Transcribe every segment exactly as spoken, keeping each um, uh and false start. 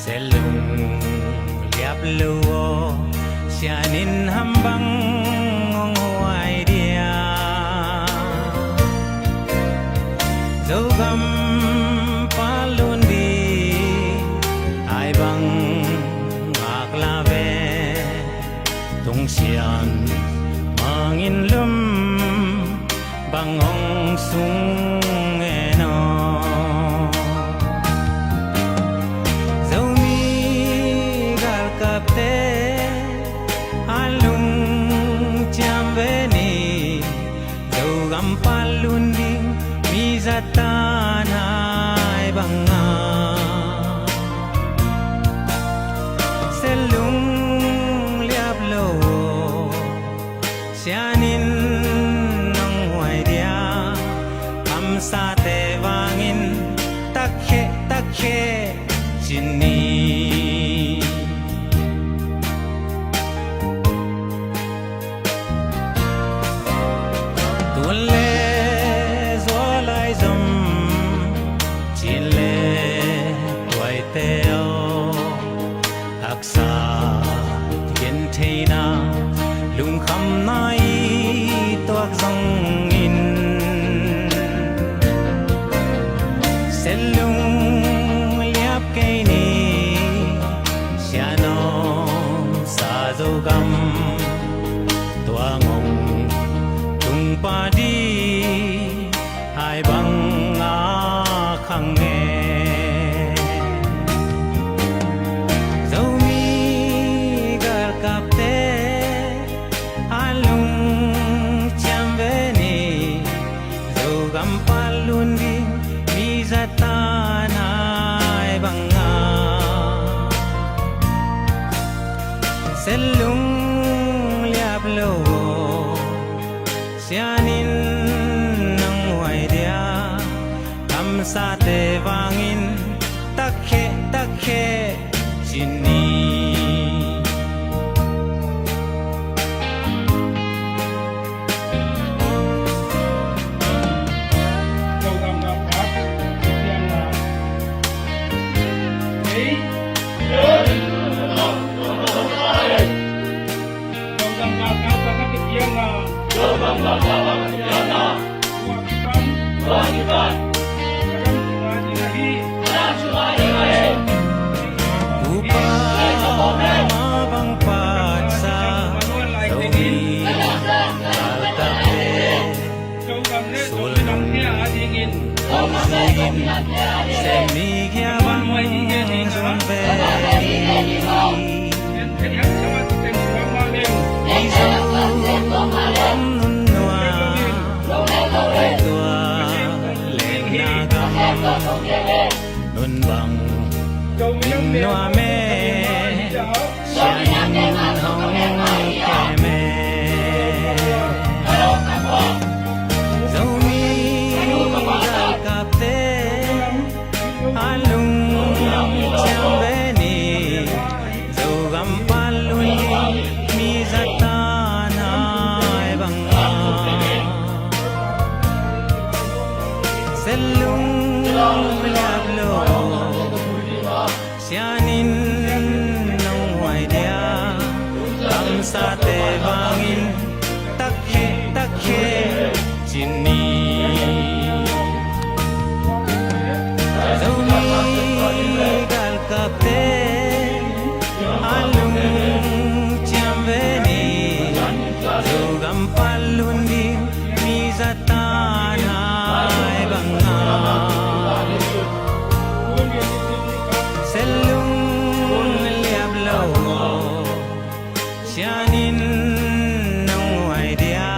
Selung liap lo aw, sianin ham bang hong huai dia. Zogam palun di ai bang ngak la ve. Tung sian mangin lum bang hong sung en aw. Zomi galkapte a lungciam ve ni, Zogam palun ding mi zatan hai banga. Selung liap lo aw, sianin nang huai dia. Kamsate vangin takhe takhe cin ni. Tun le zual ai zom, cin le tuaite aw. Haksa gentheihna lungkhamna i tuak zongin, Selung liap kei ni. Sianawm sa Zogam tua ngong tung padi hai banga khang e. Zomi galkapte a lungciam ve ni, Zogam palun ding mi zatan hai banga. Selung liap lo aw, sianin nang huai dia. Kamsate vangin takhe takhe cin ni. Upa ma bang patsa Zomi galkapte, sulung zingin, semi kia bang zong ve ni. Izo om nun nua, tua lengna gam nun bang ning nua me. Sianin hong kem e. Zomi galkapte a lungciam ve ni, Zogam palun ding mi zatan hai banga. Selung liap lo aw, sianin nang huai dia. Kamsate vangin takhe takhe cin ni. Zomi galkapte a lungciam ve ni, Zogam palun ding mi zatan hai banga. Selung liap lo aw, sianin nang huai dia.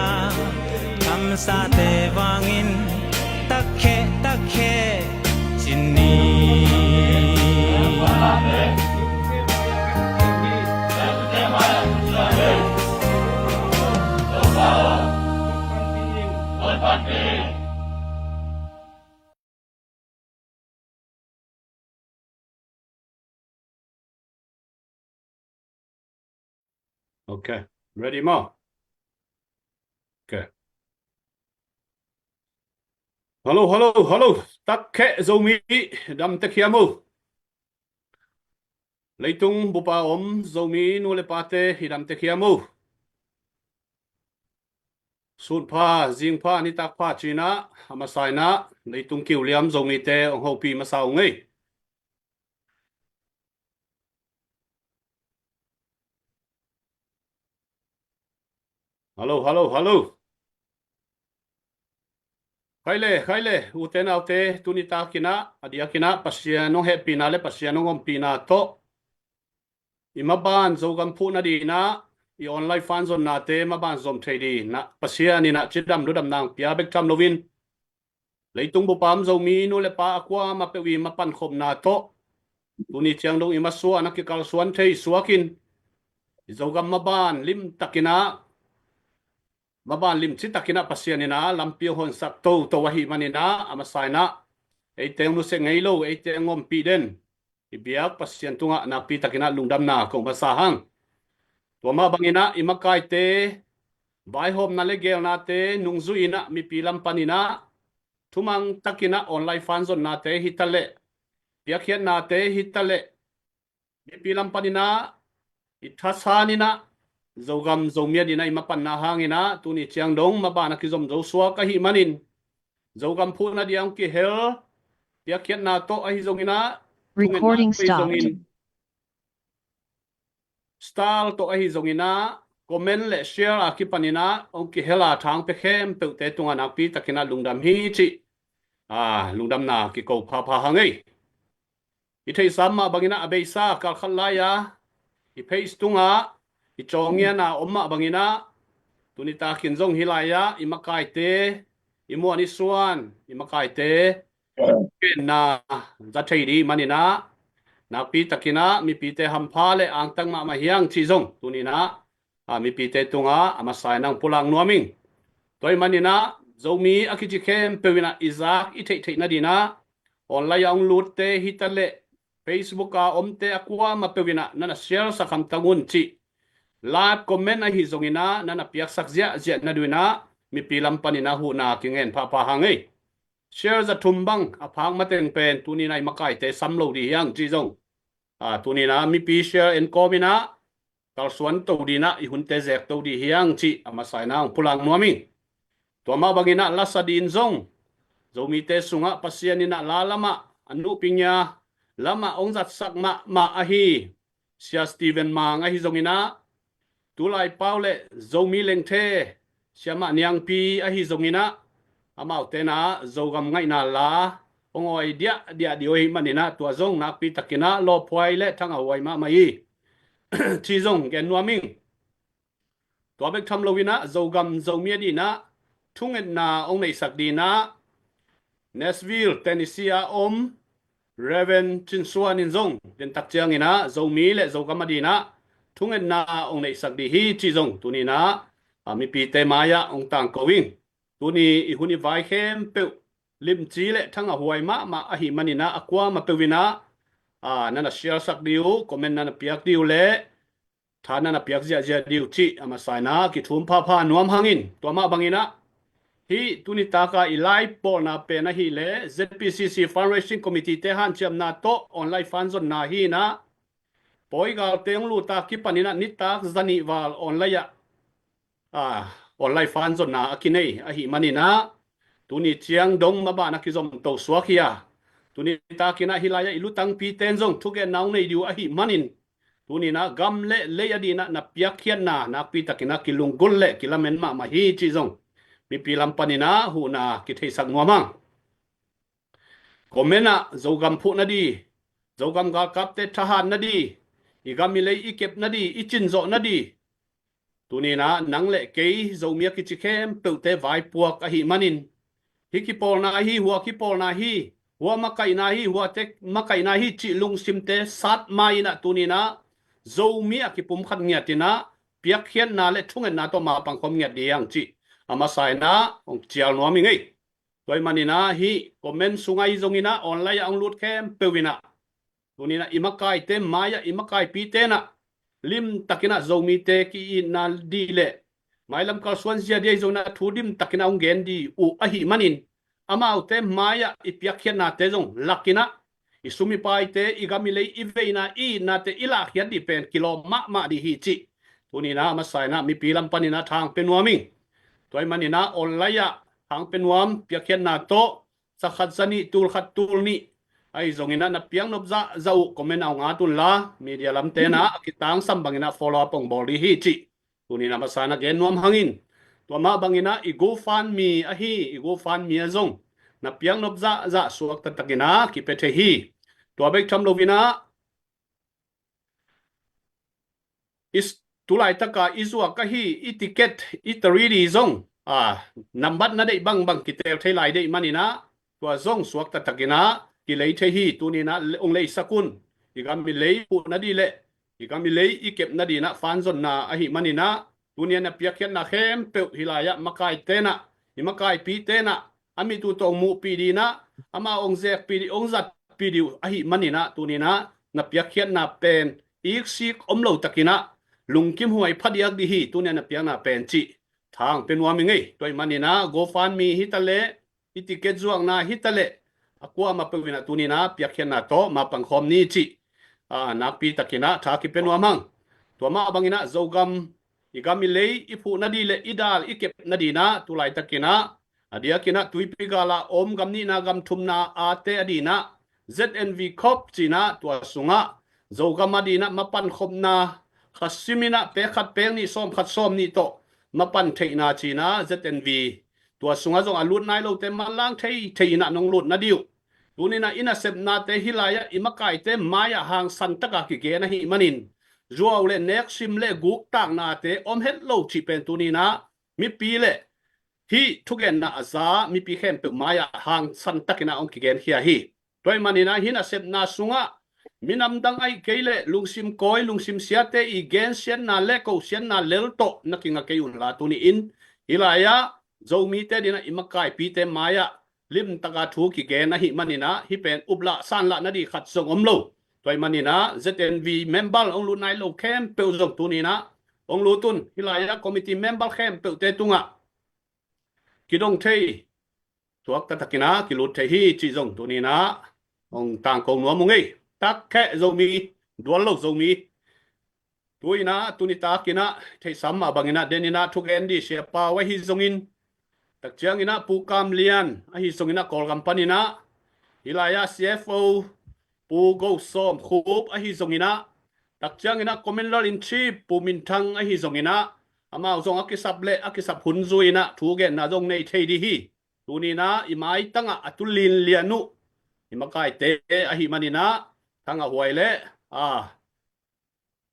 Kamsate vangin takhe takhe cin ni. Okay, ready maw? Okay. Hello, hello, hello. Takkheh Zomi, dam tek hiam uh? Leitung bupa om Zomi nu le pate i damte khiam uh. Sun pha, zing pha, nitak pha cinah a masa inah leitung kiuliam Zomite hong hopih masa uh ngei. Hallo, hallo, hallo. Khai le, khai le, ute naute, tuni takinah a diakinah Pasian hong hehpihna le Pasian hong ompihna tawh i maban Zogam phuhna dinah i online fan zonnate maban zom thei dinah Pasian inah cidam ludam nang pia bek tham loin leitung bupa om Zomi nu le pa a kuamah peuh i mapankhopna tawh tuni ciang dong i masuan a kikalsuan thei suakin i Zogam maban limtakinah maban limci takinah Pasian inah lampi hong honsak toto ahih maninah a masa inah eite hong nusia ngei lo, eite hong ompih den i biak Pasian tungah nakpi takinah lungdamna kong masa hang. Tua mah banginah i makaite vaihawmna le geelnate nungzui inah mipi lam paninah thumang takinah online fan zonnate hitaleh, piakkhiatnate hitaleh, mipi lam paninah i thasan inah Zogam Zomi a dinah i mapanna hanginah tuni ciang dong maban a kizom zo suak ahih manin Zogam phuhna dia hong kihel piakkhiatna tawh ahi zonginah thungetna tawh ahi zongin, style tawh ahi zonginah comment le share a kipaninah hong kihel a thang pia khempeuhte tungah nakpi takinah lungdam hi cih a lungdamna kiko phapha hang ei. I theihsa mah banginah a beisa kalkhat lai-a i page tungah i cawngiana om mah banginah tuni takin zong hih lai-ah i makaite, i muan i suan i makaite genna za thei dih maninah nakpi takinah mipite hampha le angtang mahmah hiang cih zong tuninah a mipite tungah a masa inah hong pulak nuam ing. Tua ahih maninah Zomi a kici khempeuh inah i zak i theihtheih nadinah online a hong lutte hitaleh Facebook a omte a kuamah peuh inah nana share sak hamtang un cih live comment ahi zonginah nana piaksak ziahziah nadinah mipi lam paninah huhna kingen phapha hang ei. Share za thum bang a phak mateng pen tuninah i makaite sam lo dih hiang cih zong a tuninah mipi share en kawm inah kalsuan to dinah i hunte zek to dih hiang cih a masa inah hong pulak nuam ing. Tua mah banginah lasa din zong Zomite sungah Pasian inah la lamah a nuhpingia lamah hong zatsak mahmah ahi Sia Stephen Mang ahi zonginah tulai pau le Zomi lengthe siamah niangpi ahi zonginah amaute na Zogam ngaihna la hong awi diahdiah dih uh ahih maninah tua zong nakpi takinah lawphuai le thangah huai mahmah hi cih zong gen nuam ing. Tua bek tham loinah Zogam Zomi a dinah thungetna hong neihsak dinah Nashville, Tennessee a om Reverend Cin Suan in zong dentak cianginah Zomi le Zogam a dinah thungetna hong neihsak dih hi cih zong tuninah a mipite mai-ah hong tangko ing. Tuni i hun i vai khempeuh limci le thangah huai mahmah ahih maninah a kuamah peuh inah a nana share sak dih uh, comment nana piak dih uh le tha nana piak ziahziah dih uh cih a masa inah kithum phapha nuam hangin tua mah banginah hih tuni taka i live bawlna pen ahih leh Z P C C Fundraising Committee te hanciamna tawh online fan zonna hi inah pawigalte hong luta kipaninah nitak zanih val online ah a online fan zonna a kinei ahih maninah tuni ciang dong maban a kizom to suak hi a tuni takinah hih lai-ah i lutangpite in zong thugenna hong nei dih uh ahih manin tuninah gam le lei a dinah na piakkhiatna nakpi takinah kilunggulh le kilamen mahmah hi cih zong mipi lam paninah huhna kitheisak nuam hang. Comment ah Zogam phuh nadih, Zogam galkapte thahat nadih, i gam i lei i kep nadih, i cin zawh nadih tuninah nang le kei Zomi a kici khempeuhte vaipuak ahih manin hih kipawlna hi, hua kipawlna hi, hua makaihna hi, huate makaihna hi cih lungsimte sat mai-inah tuninah Zomi a kipumkhat ngiatinah piakkhiatna le thungetna tawh mapangkhawm ngiat dih hiang cih a masa inah hong cial nuam ing ei. Tua ahih maninah hih comment sungah ahi zonginah online ah hong lut khempeuh inah tuninah i makaite mai-ah i makaipite inah limtakinah Zomite ki-itna dih le mailam kalsuan zia dih ahi zonginah thu dimtakinah hong gen dih uh ahih manin amaute mai-ah i piakkhiatnate zong lakinah i sum i paite, i gam i lei, i veina, i itnate i lahkhiat dih pen kilawm mahmah dih hi cih tuni-in ah masa-in ah mipi lam panin ah thang pia nuam ing. Tua ahih manin ah online ah thang pia nuam, piakkhiatna tawh, sa khat za nih, tul khat tul nih, ahi zongin ah na piaknop zahzah uh comment ah hong at unla, media lamte in ah a kitangsam bangin ah follow up hong bawl dih hi cih tuni-in ah masa-in ah gen nuam hang in. Tua mah bangin ah i GoFundMe ahi, i GoFundMe ah zong na piaknop zahzah suakta takin ah kipia thei hi. Tua bek tham loin ah i s-, tu laitaka i zuak ahi i ticket, i three D zong, a, nambat na deih bangbang kitel thei lai deih manin ah tua zong suakta takin ah kilei thei hi. Tuni-in ah le-, hong leisak un. I gam i lei phuhna dih le i gam i lei i kepna dih in ah fund zonna ahih manin ah tuni-in ah na piakkhiatna khempeuh hih lai-ah makaite in ah, i makaipite in ah a mit uh tawh hong muhpih dih in ah, amau hong zekpih dih, hong zatpih dih uh ahih manin ah tuni-in ah na piakkhiatna pen iksik om lo takin ah lungkimhuai phadiak dih hi. Tuni-in ah na piakna pen cih thang pia nuam ing ei. Tua ahih manin ah GoFundMe hi ta leh, i ticket zuakna hi ta leh, a kuamah peuh in ah tuni-in ah piakkhiatna tawh mapang khawm ni cih, a, nakpi takin ah tha kipia nuam hang. Tua mah bangin ah Zogam, i gam i lei i phuhna dih le i dal i kepna dih in ah tu laitakin ah a diakin ah tuipi gal ah om gam nihna gam thumna ate ading in ah ZNV Corp ci-in ah tua sungah Zogam ading in ah mapan khopna, kha simin ah pek khat pek nih, sawm khat sawm nih tawh mapan theihna ci-in ah ZNV tua sungah zong a lut nai lote manlang thei thei in ah nong lut nading uh. Tuni-in ah i nasepnate hih lai-ah i makaite mai-ah hangsan takin kigen ahih manin, zuau le neksim le guktaknate om het lo cih pen tuni-in ah mipi le hih thugenna a za mipi khempeuh mai-ah hangsan takin ah hong kigenkhia hi. Tua ahih manin ah hih nasepna sungah minam dang ahih kei leh lungsim kawi, lungsim siate i gensiatna le kosiatna lel tawh na kinga kei unla, tuni-in hih lai-ah Zomite ading in ah i makaipite mai-ah limtaka thu kigen ahih manin ah hih pen uplah sanlah nading khat zong om lo. Tua ahih manin ah ZNV member hong lut nai lo khempeuh zong tuni-in ah hong lut un. Hih lai-ah committee member khempeuhte tungah kidong thei, suakta takin ah kilut thei hi cih zong tuni-in ah hong tangko nuam ung ei. Takkheh Zomi, dual lo Zomi. Tu-in ah, tu nitakin ah theihsa mah bangin ah den in ah thugen ding Sia Pau ahi zongin, tak ciangin ah Pu Kam Lian ahi zongin ah Kawlgam panin ah, hih lai-ah CFO Pu Go Sawm Khup ahi zongin ah, tak ciangin ah Commander in Chief Pu Min Thang ahi zongin ah, amau zong a kisap le a kisap hun zui-in ah thugenna zong nei thei ding hi. Tuni-in ah i maitang ah a tu linlian uh i makaite ahih manin ah Thang A Huai le, a,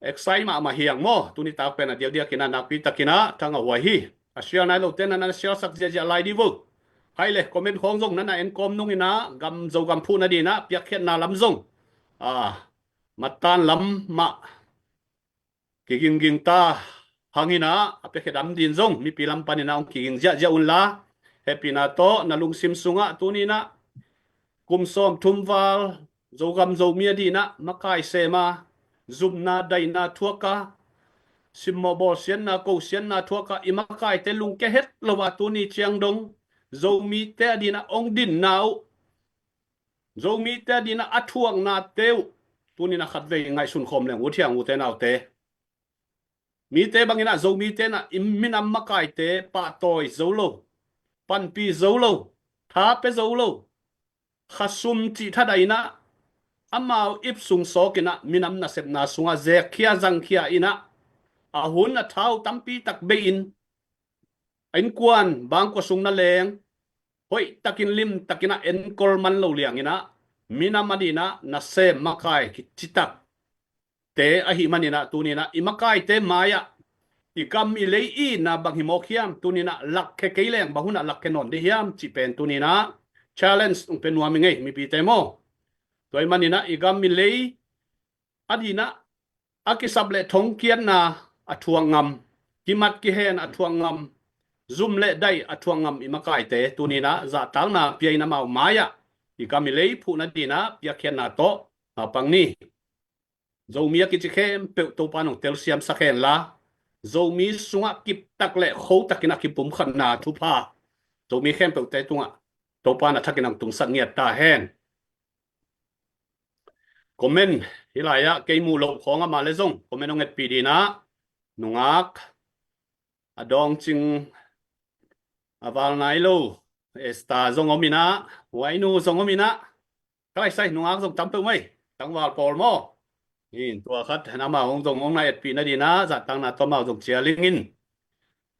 excite mahmah hi hang maw. Tu nitak pen a diakdiakin ah nakpi takin ah Thang A Huai hi. A share nai lote na na share sak ziahziah lai ding vo. Hai le comment khawng zong na na en kawm nung in ah gam, Zogam phuhna ding in ah piakkhiatna lam zong, a, matan lam mah kigingging ta hang in ah, a piakhia dam ding zong mipi lam panin ah hong kiging ziahziah unla, hehpihna tawh na lungsim sungah tuni-in ah kum sawmthum val Zogam Zomi ading in ah makai sem a, zumna daihna thuak a, simmawh bawlsiatna kosiatna thuak a, i makaite lungkia het lo a, tuni ciang dong Zomite ading in ah hong dinna uh, Zomite ading in ah a thuaknate uh tuni-in ah khatvei ngaihsun khawm leng, u thiang, ute naute. Mite bangin ah Zomite in ah i minam makaite pahtawi zo lo, panpih zo lo, tha pia zo lo, khasum cih thadaih in ah amau ip sung sawk in ah minam nasepna sungah zekkhia zangkhia in ah, a hun a thau tampi tak bei-in, a innkuan bangkua sung na leng hoihtakin limtakin ah enkol man lo liang in ah, minam ading in ah nasem makai kicitak te ahih manin ah tuni-in ah i makaite mai-ah i gam i lei i itna bang hi mawk hiam, tuni-in ah lakkhia kei leng bang hun ah lakkhia nawn ding hiam cih pen tuni-in ah challenge hong pia nuam ing ei mipite maw. Tua ahih manin ah i gam i lei ading in ah a kisap le thongkiatna a thuak ngam, kimat kihen a thuak ngam, zum le daih a thuak ngam i makaite tuni-in ah zahtakna pia in amau mai-ah i gam i lei phuhna ding in ah piakkhiatna tawh mapang ni. Zomi a kici khempeuh Topa'n hong telsiamsak hen la, Zomi sungah kiptak le khotakin a kipumkhatna thupha Zomi khempeuhte tungah Topa'n a thakin hong tungsak ngiat ta hen. Comment, hih lai-ah kei muh loh khawng amah le zong comment hong etpih ding ah, nungak a dawngcing a val nai lo Esther zong om in ah, Huainu zong om in ah, ka lai sai nungak zong tam peuh mai, tangval pawl maw? In tua khat amau hong zong hong na etpih nading ah zahtakna tawh amau zong cial ing in.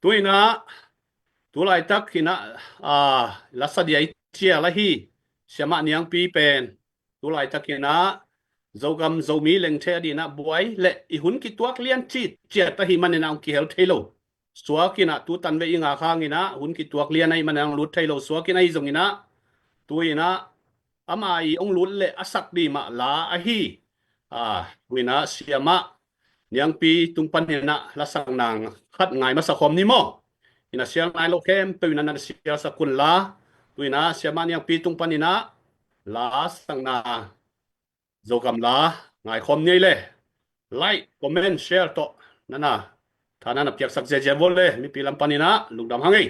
Tu in ah, tu laitak in ah, a, lasa dia i cial ahi Siamah Niangpi pen tu laitak in ah Zogam Zomi lengthe ading ah buai le i hun kituak lian citciat ahih manin ah hong kihel thei lo. Suak in ah tu tan ve i ngak hangin ah hun kituak lian ahih manin ah hong lut thei lo. Suak in ahi zongin ah tu in ah ama i hong lut le a sak ding mah la ahi, a, tu in ah Siamah Niangpi tung panin ah lasakna khat ngai masa khawm ni maw? In ah sial nai lo khempeuh in ah na sialsak un la, tu in ah Siamah Niangpi tung panin ah lasakna Zogam la ngai khawm ni ei le. Like, comment, share tawh na na tha na na piaksak ziazia vua le, mipi lam panin ah lungdam hang ei.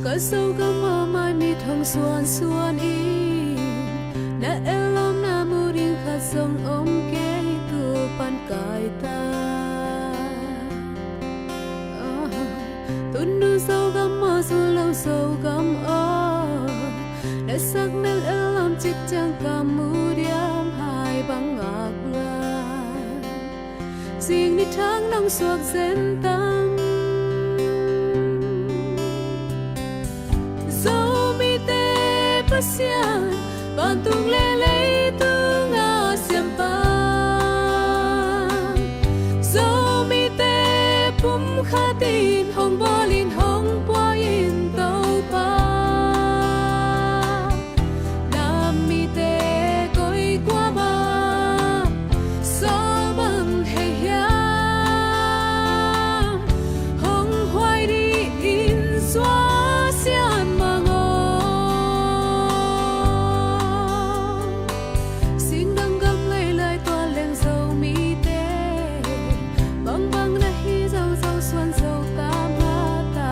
Ka Zogam a mai mit hong suansuan in, na ellawmna mu ding khat zong om kei, tu pan kai ta. Tunu Zogam aw, zu lo Zogam aw, na sak nel ellawm cik ciang ka mu diam, hai bang ngak lai. Zing ni thang nong suak zen tam. Zomite Pasian, vantung le leitung a siampa. Zomite pumkhat in hong bawl in hong pua in Topa. Na mite koi kua mah sawl bang hei hiam, hong huai dih in suah sian mang aw. Singdang gam lei lai tua leng Zomite, bangbang na hi zo zo suan zo ta mah ta.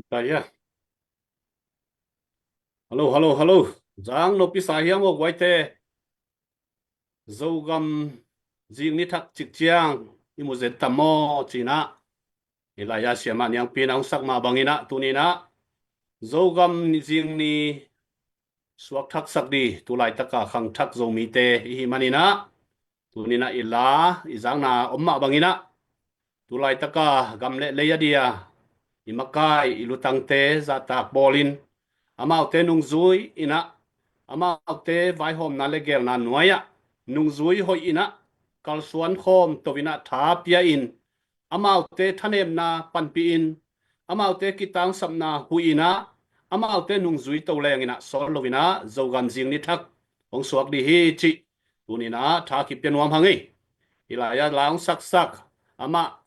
Kaya. Halo, halo, halo. Zang no pisa hiam o guaite. Zogam zing ni thak cik ciang i mu zen tam maw cinah. Hilai-ah siamah niangpi na hong sak mah banginah tuninah Zogam zing ni suak thaksak di tulaitaka khangthak Zomite ihi maninah tuninah i la i zakna om mah banginah tulaitaka gam le lei a dia i makai i lutangte zahtak bawlin amaute nungzui inah amaute vaihawmna le gelna nuai-ah nungzui hoih inah kalsuan khawm to inah tha pia in amaute thanemna panpih in amaute kitangsapna huih inah amaute nungzui to leng inah sawl lo inah Zogam zing ni thak hong suak di hi cih tuninah tha kipia nuam hang ei. Hilai-ah la hong saksak amah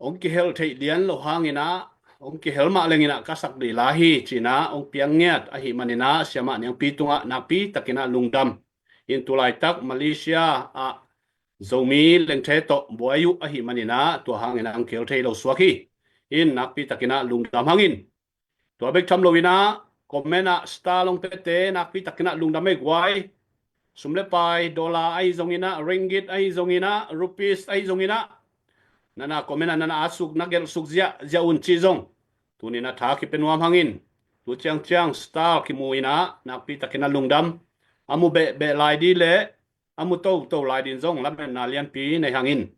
hong kihel theih lian lo hanginah hong kihel mah lenginah ka sak di la hi cinah hong piang ngiat ahi maninah siamah niangpi tungah nakpi takinah lungdam. In tulaitak Malaysia ah Zomi lengthe tawh buai uh ahi maninah tua hanginah hong kihel thei lo suak hi. In nakpi takinah lungdam hangin tua bek tham lo inah comment ah star long pete nakpi takinah lungdam ei guai. Sum le pai, dollar ahi zonginah, ringgit ahi zonginah, rupees ahi zonginah nana comment ah nana atsuk na gelhsuk ziahziah un cih zong tuninah tha kipia nuam hangin tu ciangciang star kimu inah nakpi takinah lungdam. A mu behbeh lai di le a mu toto lai din zong lametna lianpi nei hangin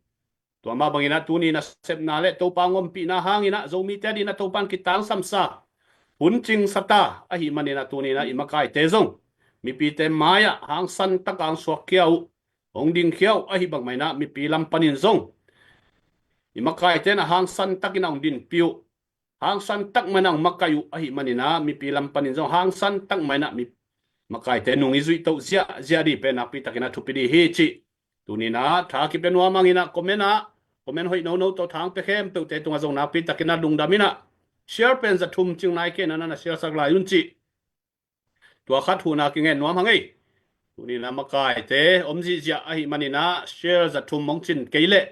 tua mah banginah tuni nasepna le Topa hong ompihna hanginah Zomite a dinah Topa in kitangsamsa hun cingsa ta ahi maninah tuninah i makaite zong mipite mai-ah hangsan taka hong suakkhia uh hong dingkhia uh ahi bangmah inah mipi lam panin zong i makaite inah hangsan takinah hong dinpi uh hangsan tak mah inah hong makai uh ahi maninah mipi lam panin zong hangsan tak mah inah mi makaite nung i zuih toh ziahziah di pen nakpi takinah thupi di hi cih tuninah tha kipia nuam hanginah comment ah comment hoih nono tawh tha hong pia khempeuhte tungah zong nakpi takinah lungdam inah share pen za thum cing nai kei inah nana share sak lai un cih tua khat huhna kingen nuam hang ei. Tuninah makaite om zihziah ahi maninah share za thum hong cin kei leh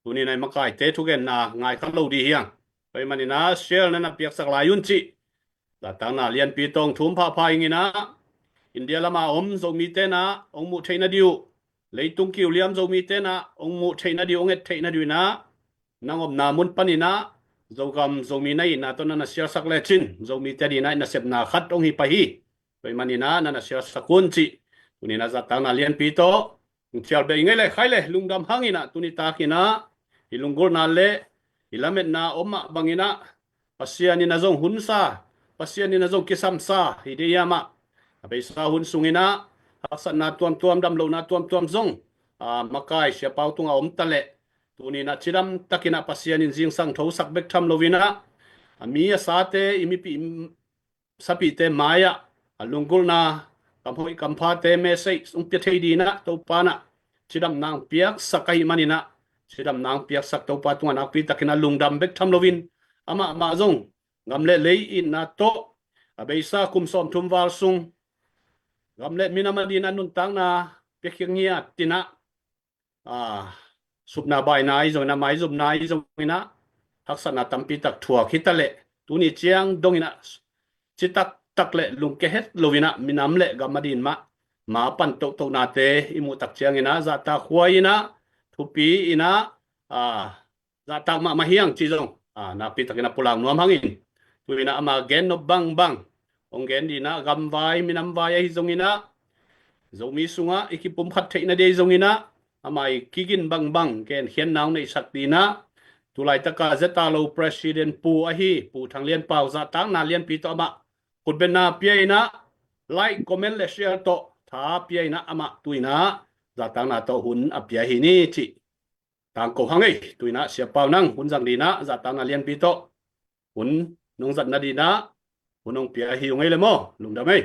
tuninah i makaite thugenna ngai kha lo di hiang. Tua hi maninah share nana piaksak lai un cih zahtakna lianpi tawh hong thum phapha inginah India lama om Zomite inah hong muh theihna di uh leitung kiu liam Zomite inah hong muh theihna di uh hong et theihna di uh inah nang omna mun paninah Zogam Zomi na itna tawh nana share sak lecin Zomite a dinah i nasepna khat hong hi pah hi. Tua hi maninah nana share sak un cih tuninah zahtakna lianpi tawh hong cial beh i ngei le khai le lungdam hanginah tuni takinah i lunggulhna le i lametna om mah banginah Pasian inah zong hunsa Pasian inah zong kisamsa hi dei hiam ah a beisa hun sunginah haksatna tuamtuam damlohna tuamtuam zong a makai siapau tungah om ta leh tuninah cidam takinah Pasian in zingsang thosak bek tham loinah a mi a sate i mipi sapihte mai-ah a lunggulhna kamhoih kamphate message hong pia thei dinah Topa inah cidamna hong piaksak ahi maninah cidamna hong piaksak Topa tungah nakpi takinah lungdam bek tham loin amah mah zong gam le lei itna tawh a beisa kum sawmthum val sung gam le minam a dinah nuntakna piakhia ngiat inah a supna baina ahi zonginah maizumna ahi zonginah haksatna tampi tak thuak hi ta leh tuni ciang donginah citaktak le lungkia het loinah minam le gam a din mah ma pan tohtohnate i muh tak cianginah zahtak huai inah thupi inah a zahtak mahmah hiang cih zong a nakpi takinah pulak nuam hangin tuinah ama gen nop bangbang hong gen dinah gamvai minamvai ahi zonginah Zomi sungah i kipumkhat theihna di ahi zonginah ama i kigin bangbang genkhiatna hong neihsak dinah tulaitaka zeta lo president pu ahi Pu Thang Lian Pau zahtakna lianpi tawh amah khutbetna pia inah like comment le share tawh tha pia inah amah tuinah zahtakna tawh hun a pia hi ni cih tangko hang ei. Tuinah Sia Pau nang hun zang dinah zahtakna lianpi tawh hun nong zatna dinah hun hong pia hi ung ei le maw? Lungdam ei.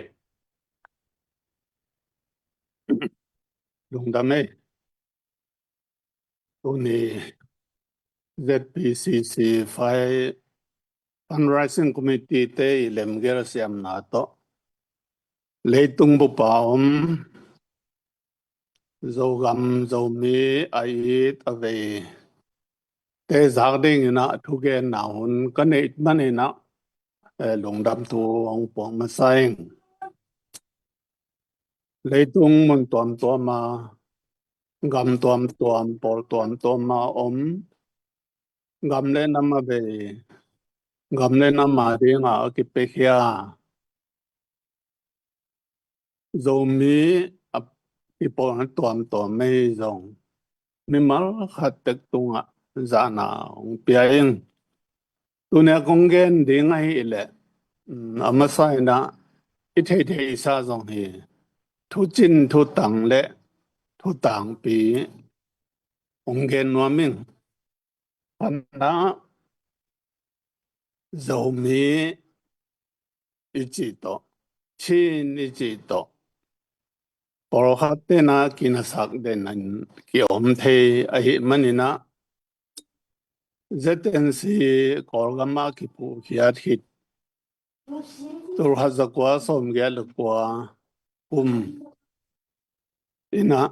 Lungdam ei. Tuni Z P C C fai Fundraising Committee te i lemgel siamna tawh leitung bupa om Zogam Zomi a it a vei te zak dingin ah thugenna hun ka neih manin ah, eh, lungdam thu hong puak masa ing. Leitung mun tuamtuam a, gam tuamtuam, pawl tuamtuam a om, gam le nam a bei, gam le nam a dinga a kipiakhia Zomi a kipawlna tuamtuam ahi zong mimal khat tek tungah zahna hong pia ing. Tuni a kong gen ding ahih leh, um, a masa in ah i theihtheihsa zong hi, thucin thutang le thutangpi hong gen nuam ing. Khatna, Zomi i cih tawh, Chin i cih tawh, pawlkhat ten ah kinasak den in kiom thei ahih manin ah, Z N C Kawlgam ah kiphuhkhiat khit, tulkhat zakua sawmgiat le kua kum in ah,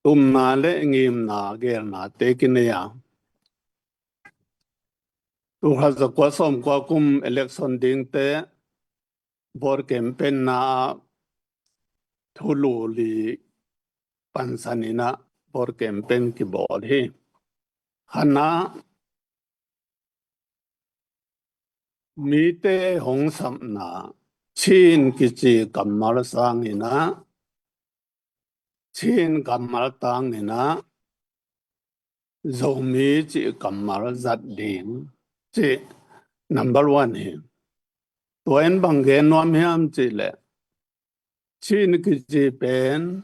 tumna le ngimna geelnate kinei a, tulkhat zakua sawmkua kum election dingte vote campaign na ah thulu li pansan in ah vote campaign kibawl hi. Khatna, mite hong sapna, Chin kici kammal sangin ah, Chin kammal tangin ah, Zomi cih kammal zat ding cih number one hi. Tua in bang gen nuam hiam cih leh, Chin kici pen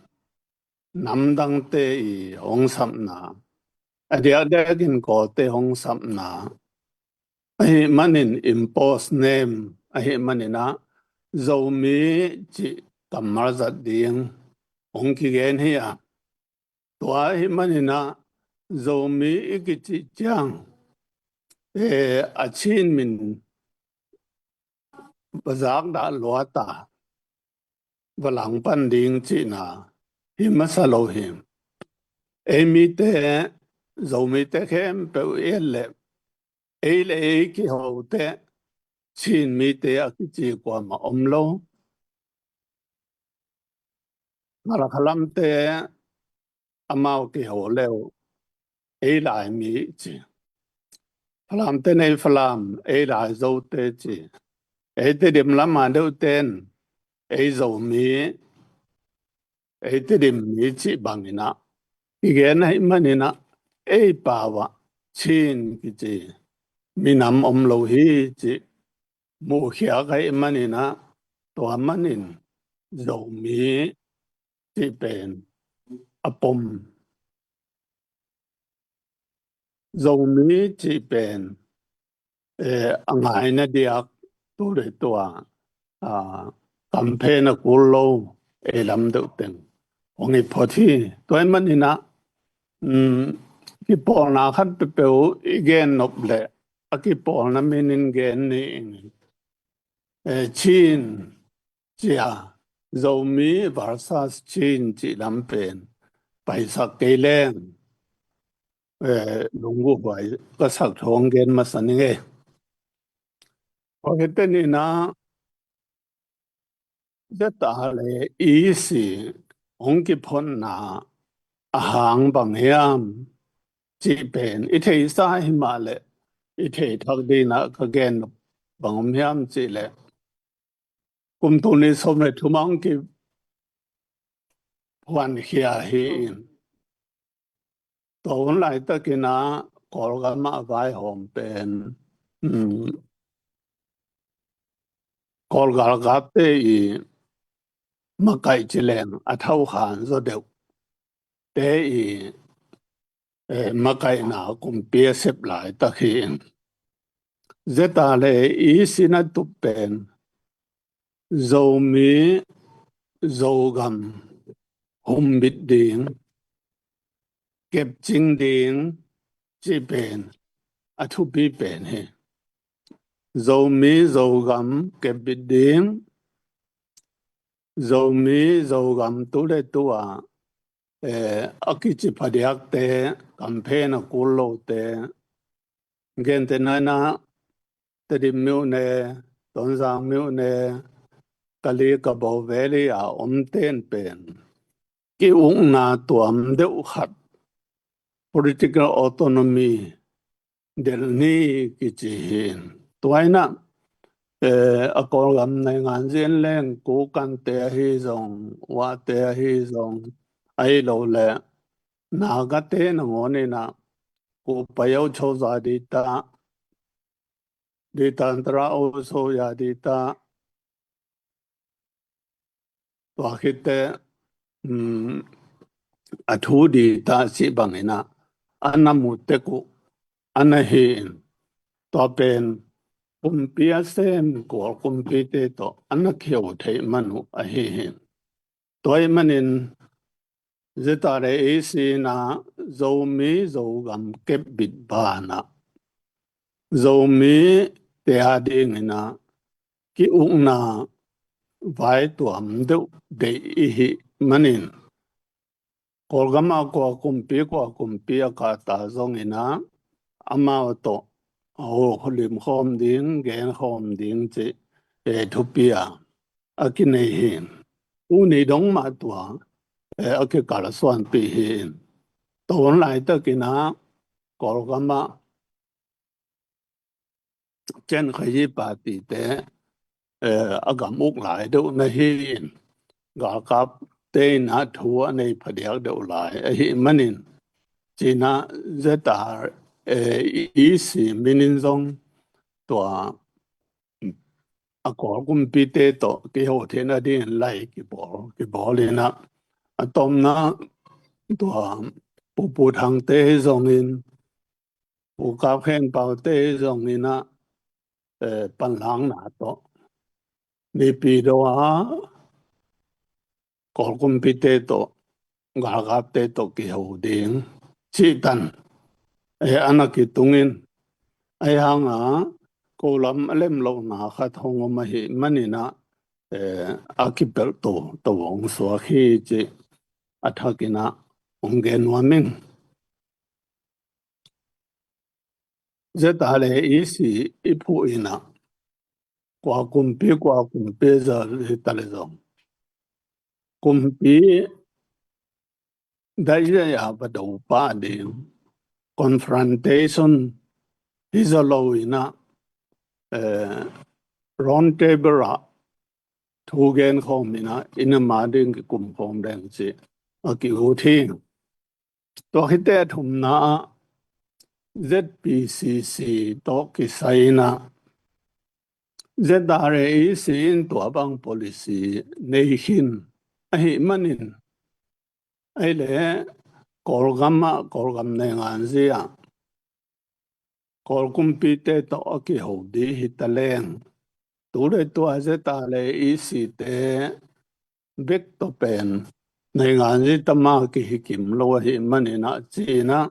namdangte i hong sapna, a diakdiakin Kawlte hong sapna ahih manin, impose name ahih manin ah, Zomi cih kammal zat ding hong kigen hi a, tua ahih manin ah, Zomi i kicih ciang, eh, a Chin min va zakdah luat a, va langpan ding cihna hi masa lo hi. Ei mite, Zomite khempeuh i et leh, ei le ei kiho teh Chin mite a kici kuamah om lo. Khalkhalamte amau kiho le uh, ei Laimi ci. Falamte nei Falam, ei Laizote ci. Ei Tedim lam a deuhte in ei Zomi, ei Tedim mi cih bangin ah kigen ahih manin ah, ei pau ah Chin kici minam om lo hi cih muhkhiak ahih manin ah, tua manin Zomi cih pen a pom. Zomi cih pen, eh, a ngaina diak tu le tua, ah, kamphen a kul lo ei lam deuh teng hong hi phot hi. Tua ahih manin ah, um, kipawlna khat peuhpeuh i gen nop leh a kipawlna minin gen ni ing. Eh, Chin cia, Zomi versus Chin cih lam pen paisak kei leng, eh, lungguhuai ka sak thu hong gen masa ning ei. Tua khit teh ni in ah, Z A le E C hong kiphotna a hang bang hiam cih pen i theihsa hi mah leh, i theih thak dingin ah ka gen nop bang om hiam cih leh, kum tul nih sawm le thum ah hong kiphuankhia hi in, tua hun laitakin ah Kawlgam ah vaihawm pen, um, Kawl galkapte i makaih ci leng a thokhan zaw deuh te i, eh, makaihna kumpi a sep laitak hi. Z A le E C na tup pen Zomi, Zogam humbit ding, kepcing ding cih pen a thupi pen hi. Zomi, Zogam kepbit ding, Zomi, Zogam tu le tu ah, eh, a kici phadiakte campaign a kul lote, gentehna in ah Tedim myone, Tonzang myone, Kali Kabaw Valley a omten pen ki-ukna tuam deuh khat, political autonomy delh ni kici hi. Tua in ah, eh, a Kawlgam naingan zi in leng Kokante ahi zong, Wate ahi zong, ahi lo le Nagate nangawn in ah Ko Payau Cho Za Di Ta, Di Ta Tara O So Ya Di Ta, tua khit teh, um, a thu di ta cih bangin ah a na mu tek uh a na hi in, tua pen kumpi a sem Kawl kumpite tawh a na kihou theih man uh ahi hi. Tua ahih manin Z R A E C in ah Zomi Zogam kepbit banah Zomite a dingin ah ki-ukna vai tuam deuh deih i hih manin, Kawlgam ah kua kumpi kua kumpi a kahta zongin ah amau tawh a ho limkhawm ding, genkhawm ding cih, eh, thupi a a kinei hi. Tuni dong mah tua, eh, a kikalsuanpih hi. Tua hun laitakin ah Kawlgam ah Chin Khayi Party te, eh, a gam uk lai deuh na hi in, galkapte in ah thu a nei phadiak deuh lai ahih manin, ci-in ah Z R A E C min in zong tua a Kawl kumpite tawh kihou theihna dingin lai kibawl, kibawl in ah, a tomna tua Pu Pu Thangte hi zongin, Pu Kap Khen Paute hi zongin ah, eh, panlangna tawh Naypyidaw ah Kawl kumpite tawh, galkapte tawh kihou ding cih tan, eh, a na kitung in, ahi hang a ko lam a lem lohna khat hong om ahih manin ah, eh, a kipelh to, to hong suak hi cih a thakin ah hong gen nuam ing. Z R A E C i phuh in ah kua kumpi, kua kumpi za hi ta leh zong, kumpi daih zaih a va do pah ding, confrontation hi zaw lo in ah, eh, round table ah thu genkhawm in ah i nam a ding kikumkhawm ding cih a ki-ut hi. Tua khit teh a thumna ah Z P C C tawh kisai in ah Z R A E C in tua bang policy nei khin ahih manin, ahih leh Kawlgam ah, Kawlgam naingan zi ah Kawl kumpite tawh a kihou ding hi ta leng, tu leh tua Z R A E C te bek tawh pen naingan zi tam a kihi kim lo ahih manin ah, ci-in ah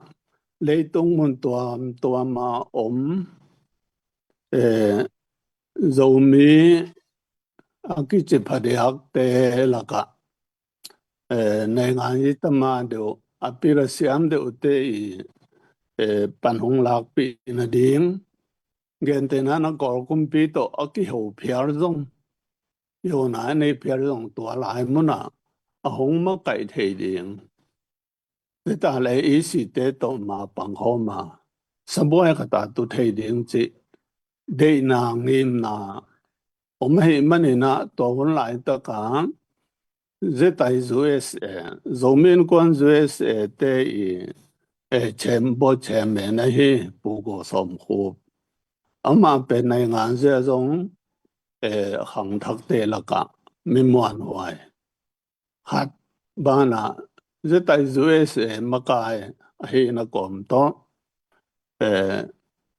leitung mun tuamtuam a om, eh, Zomi a kici phadiakte lakah, eh, naingan zi tam a deuh, a pil a siam deuhte i, eh, pan hong lakpih nading, gentehna in ah Kawl kumpi tawh a kihou phial zong, i hona a nei phial zong tua lai mun ah a hong makaih thei ding, Z R A E C te tawh ma pangkhawm a, sabuai khat a tu thei ding cih deihna, ngimna om ahih manin ah, tua hun laitak ah Z I U S A, Zomi Innkuan U S A te i, eh, chair, board chairman ahi Pu Go Sawm Khup, amah pen naingan zi ah zong, eh, khangthakte lakah mi muanhuai khat banah, Z I U S A makai ahihna kawm tawh, eh,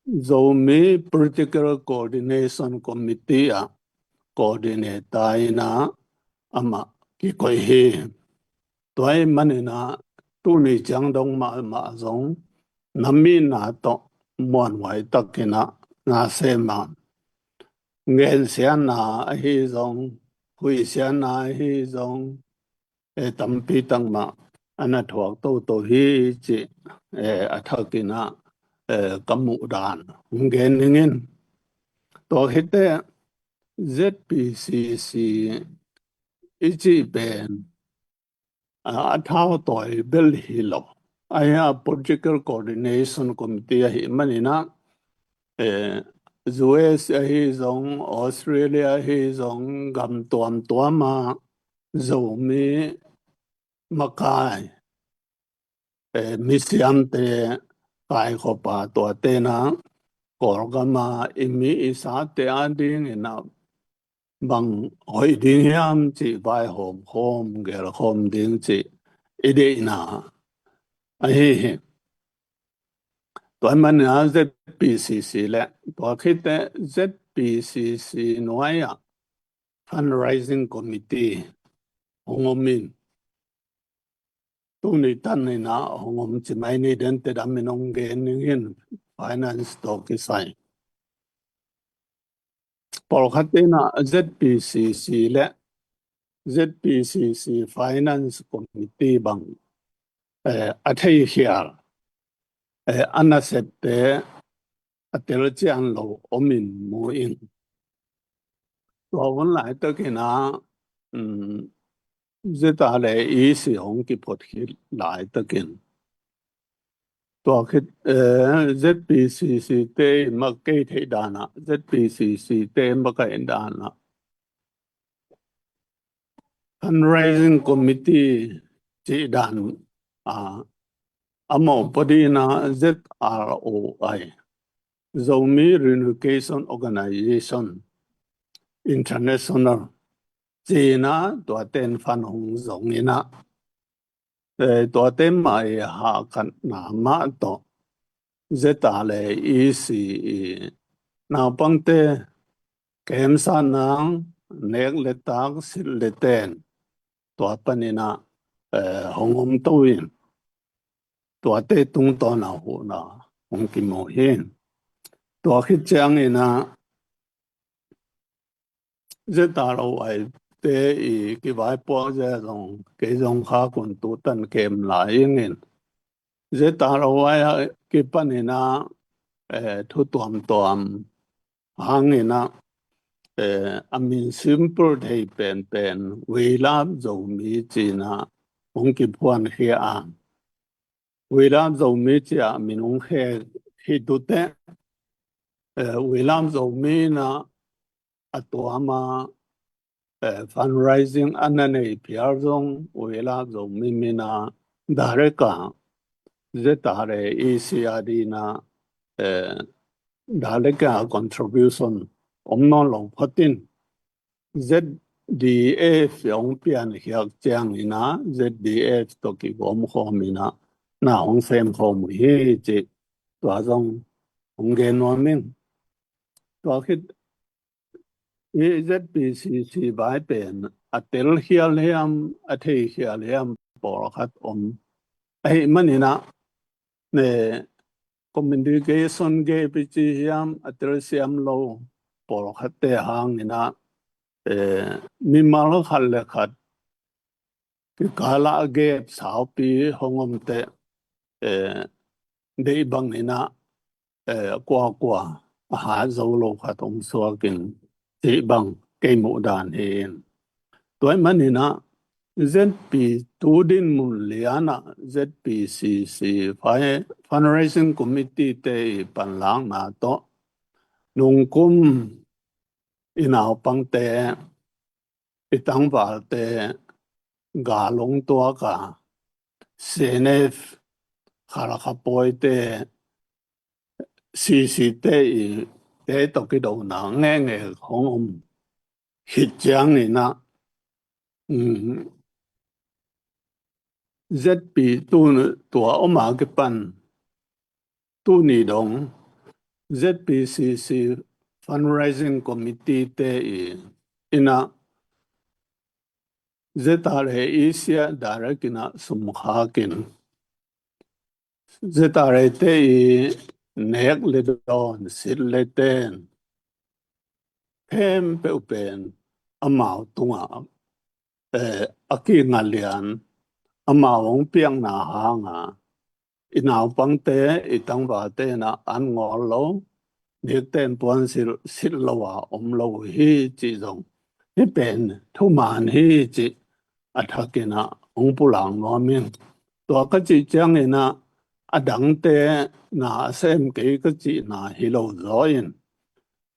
Zomi Political Coordination Committee ah coordinator in ah amah kikoih hi. Tua ahih manin ah tuni ciang dong mahmah zong na mi na tawh muanhuai takin ah na sem a, ngensiatna ahi zong, huihsiatna ahi zong, eh, tampi tak mah a na thuak toto hi cih, eh, a thakin ah, eh, ka muh dan hong gen ning in. Tua khit teh Z P C C i cih pen, a, a thau tawi bel hi lo. Ahi a Political Coordination Committee ahih manin ah, eh, U S ahi zong, Australia ahi zong, gam tuamtuam ah Zomi makai, eh, misiamte kaikhop a, tuate in ah Kawlgam a i mi i sate a dingin ah bang hoih ding hiam cih vaihawm khawm, gel khawm ding cih i deihna ahi hi. Tua ahih manin ah Z P C C le tua khit teh Z P C C nuai ah Fundraising Committee hong om in, tuni tan in ah hong om ci mai ni, den teh dam in hong gen ning in, finance tawh kisai. Pawlkhat in ah Z P C C le Z P C C Finance Committee bang, eh, a theikhial, eh, a nasepte a telcian lo om in mu ing. Tua hun laitakin ah, um, Z R A E C hong kiphut khit laitakin, tua khit, eh, Z P C C te i makaih theih dan ah, Z P C C te i makaih dan ah Fundraising Committee cih dan, ah, a mawhpaw dingin ah Z R O I, Zomi Reunification Organization International ci-in ah tuate in fund hong zong in ah, eh, tuate mah i hahkatna mah tawh Z R A E C i naupangte kemsatna, nek le tak, silh le ten, tua panin ah, eh, hong om to in, tuate tungtawn a huhna hong kimu hi. Tua khit ciangin ah Z R O I te i kivaipuak zia zong, kei zong khak un, tu tan kem lai ing in. Z R O I a kipanin ah, eh, thu tuamtuam hangin ah, eh, a min simple thei penpen, We Love Zomi ci-in ah hong kiphuankhia a. We Love Zomi ci-a min hong khek khit uh teh, eh, We Love Zomi in ah a tuam a, eh, fundraising a na nei phial zong, We Love Zomi min a direct a Z R A E C a dingin ah, eh, direct a contribution om nawn lo phot in, Z D F hong piankhiat ciangin ah Z D F tawh kigawm khawm in ah na hong sem khawm uh hi cih tua zong hong gen nuam ing. Tua khit i Z P C C vai pen a telkhial hiam, a theikhial hiam pawlkhat om. Ahih manin ah, ne, communication gap i ci hiam, a telsiam lo pawlkhatte hangin ah, eh, mimal khat le khat kikal ah gap saupi hong om teh, eh, deih bangin ah, eh, kuakua a hat zo lo khat hong suak in cih bang kei muh dan hi in. Tua ahih manin ah Z P, tu dinmun lian ah Z P C C fai-, Fundraising Committee te i panlakna tawh nungkum i naupangte, i tangvalte gal hong tuak a, C N F, Khalkha pawite, C C te i, te tawh kidona ngekngek hong om khit ciangin ah, um, Z P tu, tua om a kipan tuni dong Z P C C Fundraising Committee te i, in ah Z R A E C a direct in ah sum khak in, Z R A te i nek le dawn, silh le ten khempeuh pen amau tungah, eh, a kingah lian, amau hong piakna hanga i naupangte, i tangvalte in ah an ngawl lo, nikten puansilh silh lo a om lo uh hi cih zong, hih pen thuman hi cih a thakin ah hong pulak nuam ing. Tua ka cih ciangin ah a dangte na a sem kei ka cihna hi lo zaw in,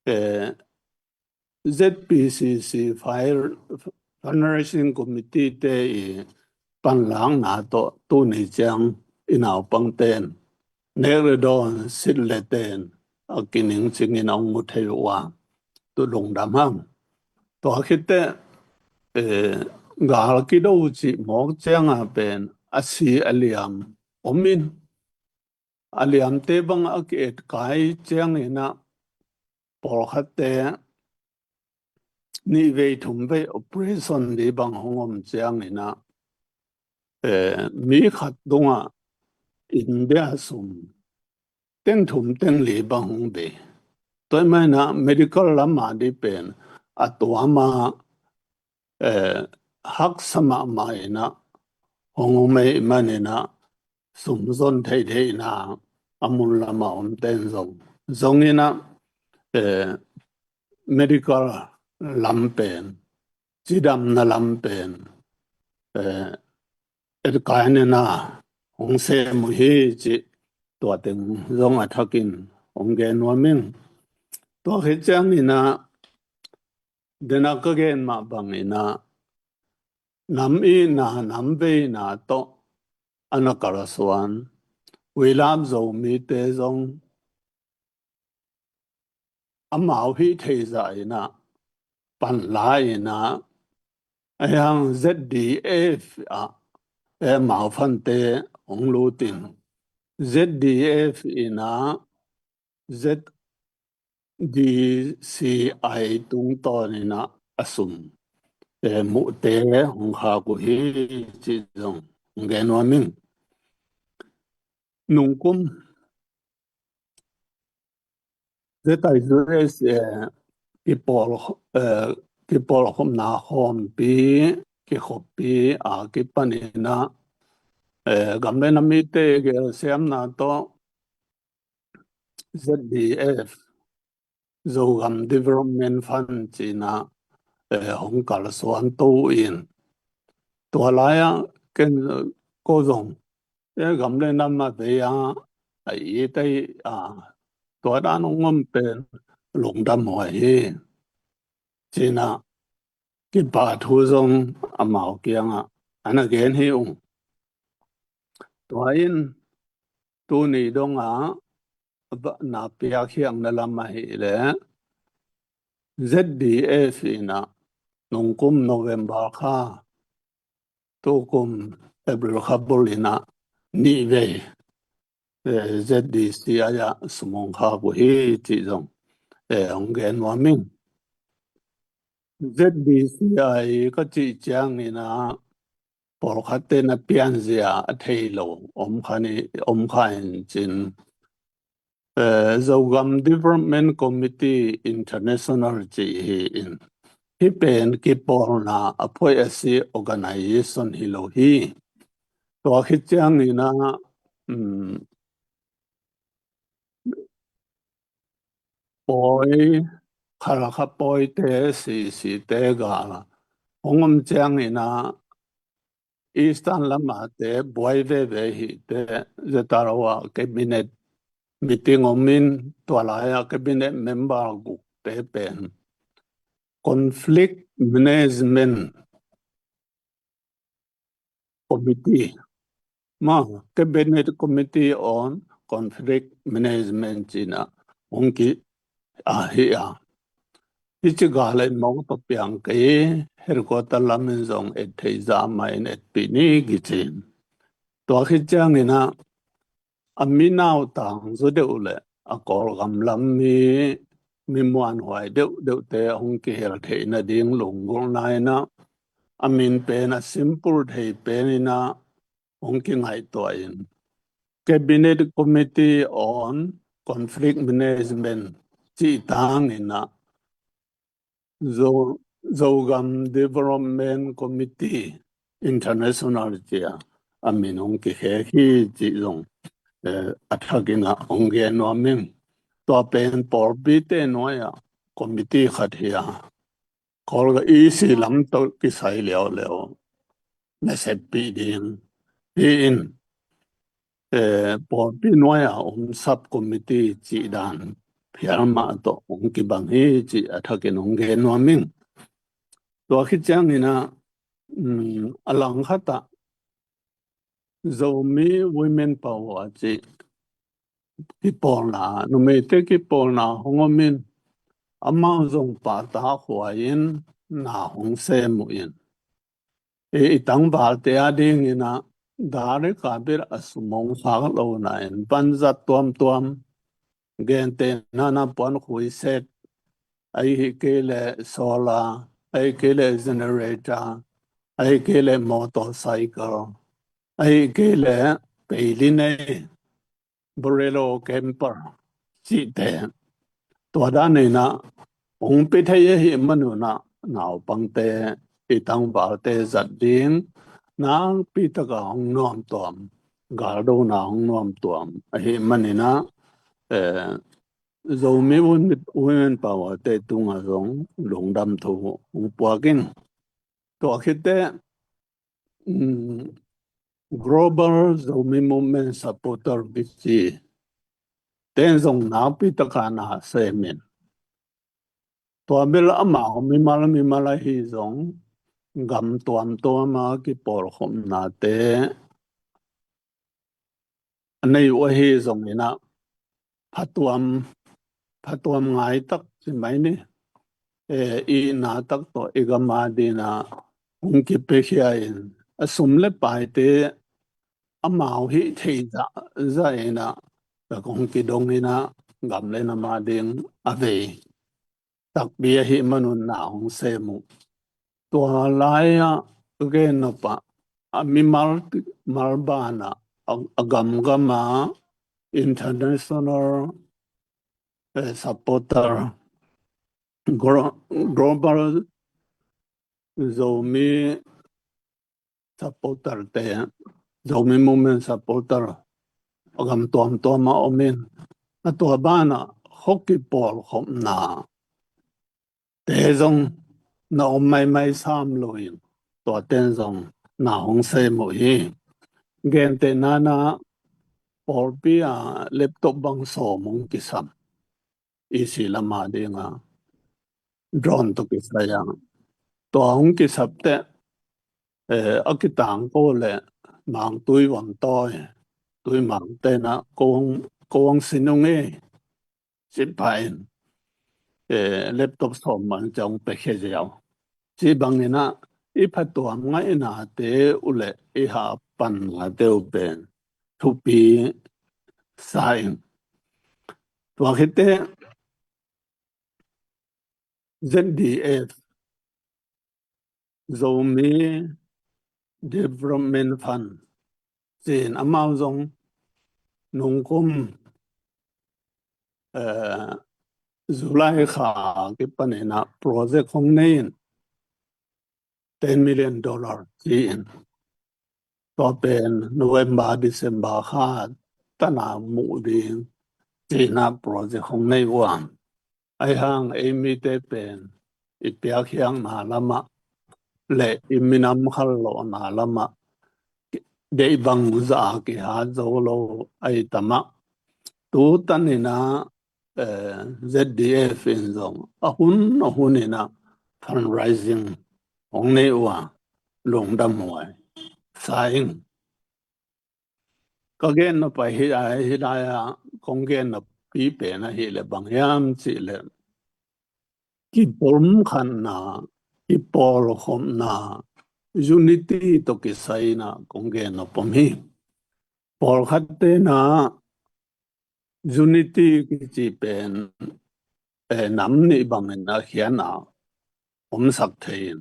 eh, Z P C C fire, Fundraising Committee te i panlakna tawh tuni ciang i naupangten nek le dawn, silh le ten a kiningcingin a hong mu thei uh a, tu lungdam hang. Tua khit teh, eh, gal kido cih mawk cianga pen a si a liam om in, a liamte bang a ki-etkai ciangin ah pawlkhatte nih vei thum vei operation ding bang hong om ciangin ah, eh, mi khat tungah India sum teng thum teng li bang hong bei. Tua ahih manin ah medical lam a ding pen a tuam a, eh, haksa mahmah in ah hong om ahih manin ah sum zon theihtheihna a mun lam a omten zong, zong in ah, eh, medical lam pen, cidamna lam pen, eh, etkai in ah hong sem uh hi cih tua teng zong a thakin hong gen nuam ing. Tua khit ciangin ah den a ka gen mah bangin ah nam itna, nam veina tawh a na kalsuan Huilap Zomite zong amau hih theih zah in ah panla in ah, a hiang Z D F ah, eh, amau fante hong lut in Z D F in ah Z D C I tungtawn in ah a sum, eh, muhte hong khak uh hi cih zong hong gen nuam ing. Nungkum Z I U S, eh, kipawl, eh, kipawlkhopna khawmpi, kikhoppi a kipanin ah, eh, gam le nam mite gelsiamna tawh Z D F, Zogam Development Fund ci in ah, eh, hong kalsuan to in, tua lai-ah ken ko zong, eh, gam le nam a vei a, a it a, tua dan hong om pen lungdam huai hi ci in ah kipahthu zong amau kiangah a na gen hi ung. Tua in tuni dongah na piakkhiatna lam ahih leh Z D F in ah nungkum November kha, tukum April kha bul in ah nih vei, eh, Z D C I ah sum hong khak uh hi cih zong, eh, hong gen nuam ing. Z D C I ka cih ciangin ah pawlkhatte na pianzia a thei lo om kha ni, om kha in cin, eh, Zogam Development Committee International ci hi in, hih pen kipawlna a phoih a si organization hi lo hi. Tua khit ciangin ah, um, pawi, Khalkha pawite, sisite gal hong om ciangin ah Eastern lamate buai veve hite, Z R O ah cabinet meeting om in, tua lai-ah cabinet member gukte pen Conflict Management Committee, ma, Cabinet Committee on Conflict Management ci in ah hong ki a hi a. Hih ci gal in mawk tawh piang kei, headquarter lam in zong et theih zah mah in etpih ni kici in. Tua khit ciangin ah a mi nautang zaw deuh le a Kawlgam lam mi, mi muanhuai deuhdeuhte hong kihel theih nading lunggulhna in ah a min pen a simple thei pen in ah hong kingaihtuah in, Cabinet Committee on Conflict Management cih tangin ah Zo-, Zogam Development Committee International ci a, a min hong kikhek hi cih zong, eh, a thakin ah hong gen nuam ing. Tua pen pawlpite nuai-ah committee khat hi a, Kawl ka E C lam tawh kisai leuleu na seppih ding hi in, eh, pawlpi nuai-ah om sub committee cih dan phial mah tawh hong kibang hi cih a thakin hong gen nuam ing. Tua khit ciangin ah, um, a langkhat ah Zomi Women Power cih kipawlna, numeite kipawlna hong om in, amau zong pahtakhuai in na hong sem uh in, i, i tangvalte a dingin ah, dari kabir a sum hong khak lohna in, vanzat tuamtuam, gentehna in ah puankhui set, ahih kei leh solar, ahih kei leh generator, ahih kei leh motorcycle, ahih kei leh peilinei, Bolero, camper cihte, tua dan in ah hong pia thei ahih man un ah, naupangte, i tangvalte zat ding nakpi takin hong nuamtuam, galdona hong nuamtuam ahih man in ah, eh, Zomi Women, Women Power te tungah zong lungdam thu hong puak ing. Tua khit teh, um, Global Zomi Movement Supporter kici ten zong nakpi takin na sem in, tua bel amau mimal mimal ahi zong, gam tuamtuam a kipawlkhopnate a nei uh ahi zongin ah, phatuam, phatuam ngai tak ci mai ni. Eh, i na tak tawh i gam a dingin ah hong kipiakhia in, a sum le paite amau hih theih zahzah in ah, ka hong kidong in ah, gam le nam a ding a vei takpi ahih man un na hong sem uh. Tua lai-ah ka gen nop ah, a mimal, mimal banah, a, a gamgam ah international, eh, supporter, glo-, global Zomi supporter te, Zomi Movement Supporter a gam tuamtuam ah om in, a tua banah khuakipawlkhopna te zong na om maimai sam lo in, tua ten zong na hong sem uh hi. Gentehna in ah, pawlpi ah laptop bang sawm hong kisam, E C lam a dingin ah, drone tawh kisai a. Tua hong kisap teh, eh, a kitangko leh Mangtui Vamtawi, Tuimang ten ah ko hong, ko hong sin ung ei, ci pah in, eh, laptop sawm bang ci hong piakhia ziau. Ci bangin ah, i phatuam ngaihnate uh leh i hahpannate uh pen thupi sa ing. Tua khit teh Z D F, Zomi Development Fund, ci-in amau zong nungkum, eh, July kha kipanin ah project hong nei in, ten million dollar ci-in, tua pen November, December kha tan ah muh ding ci-in ah project hong nei uh a. Ahi hang ei mite pen i piakkhiatna lamah leh i minam khallawhna lamah deih bangzah a kihat zo lo ahi tam ah, tu tanin ah, eh, Z D F in zong a hun a hunin ah fundraising hong nei uh a, lungdam huai sa ing. Ka gen nop ahi, ahi lai-ah kong gen noppi pen ahih leh bang hiam cih leh, kipumkhatna, kipawlkhopna, unity tawh kisai-in ah kong gen nop om hi. Pawlkhat ten ah unity kici pen, eh, nam nih bangin a khiatna omsak thei in,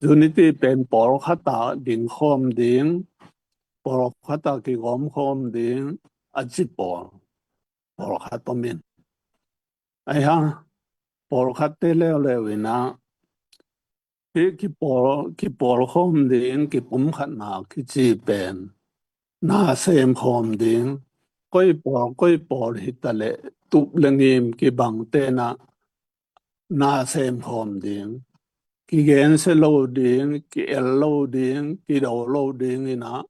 unity pen pawlkhat ah dingkhawm ding, pawlkhat ah kigawmkhawm ding a ci pawl, pawlkhat om in. Ahi hang, pawlkhatte leuleu in ah, kipawl, kipawlkhawm ding, kipumkhatna kici pen na semkhawm ding, koi pawl, koi pawl hi ta leh tup le ngim kibang tenah na semkhawm ding, kigensia lo ding, ki-el lo ding, kido lo ding inah,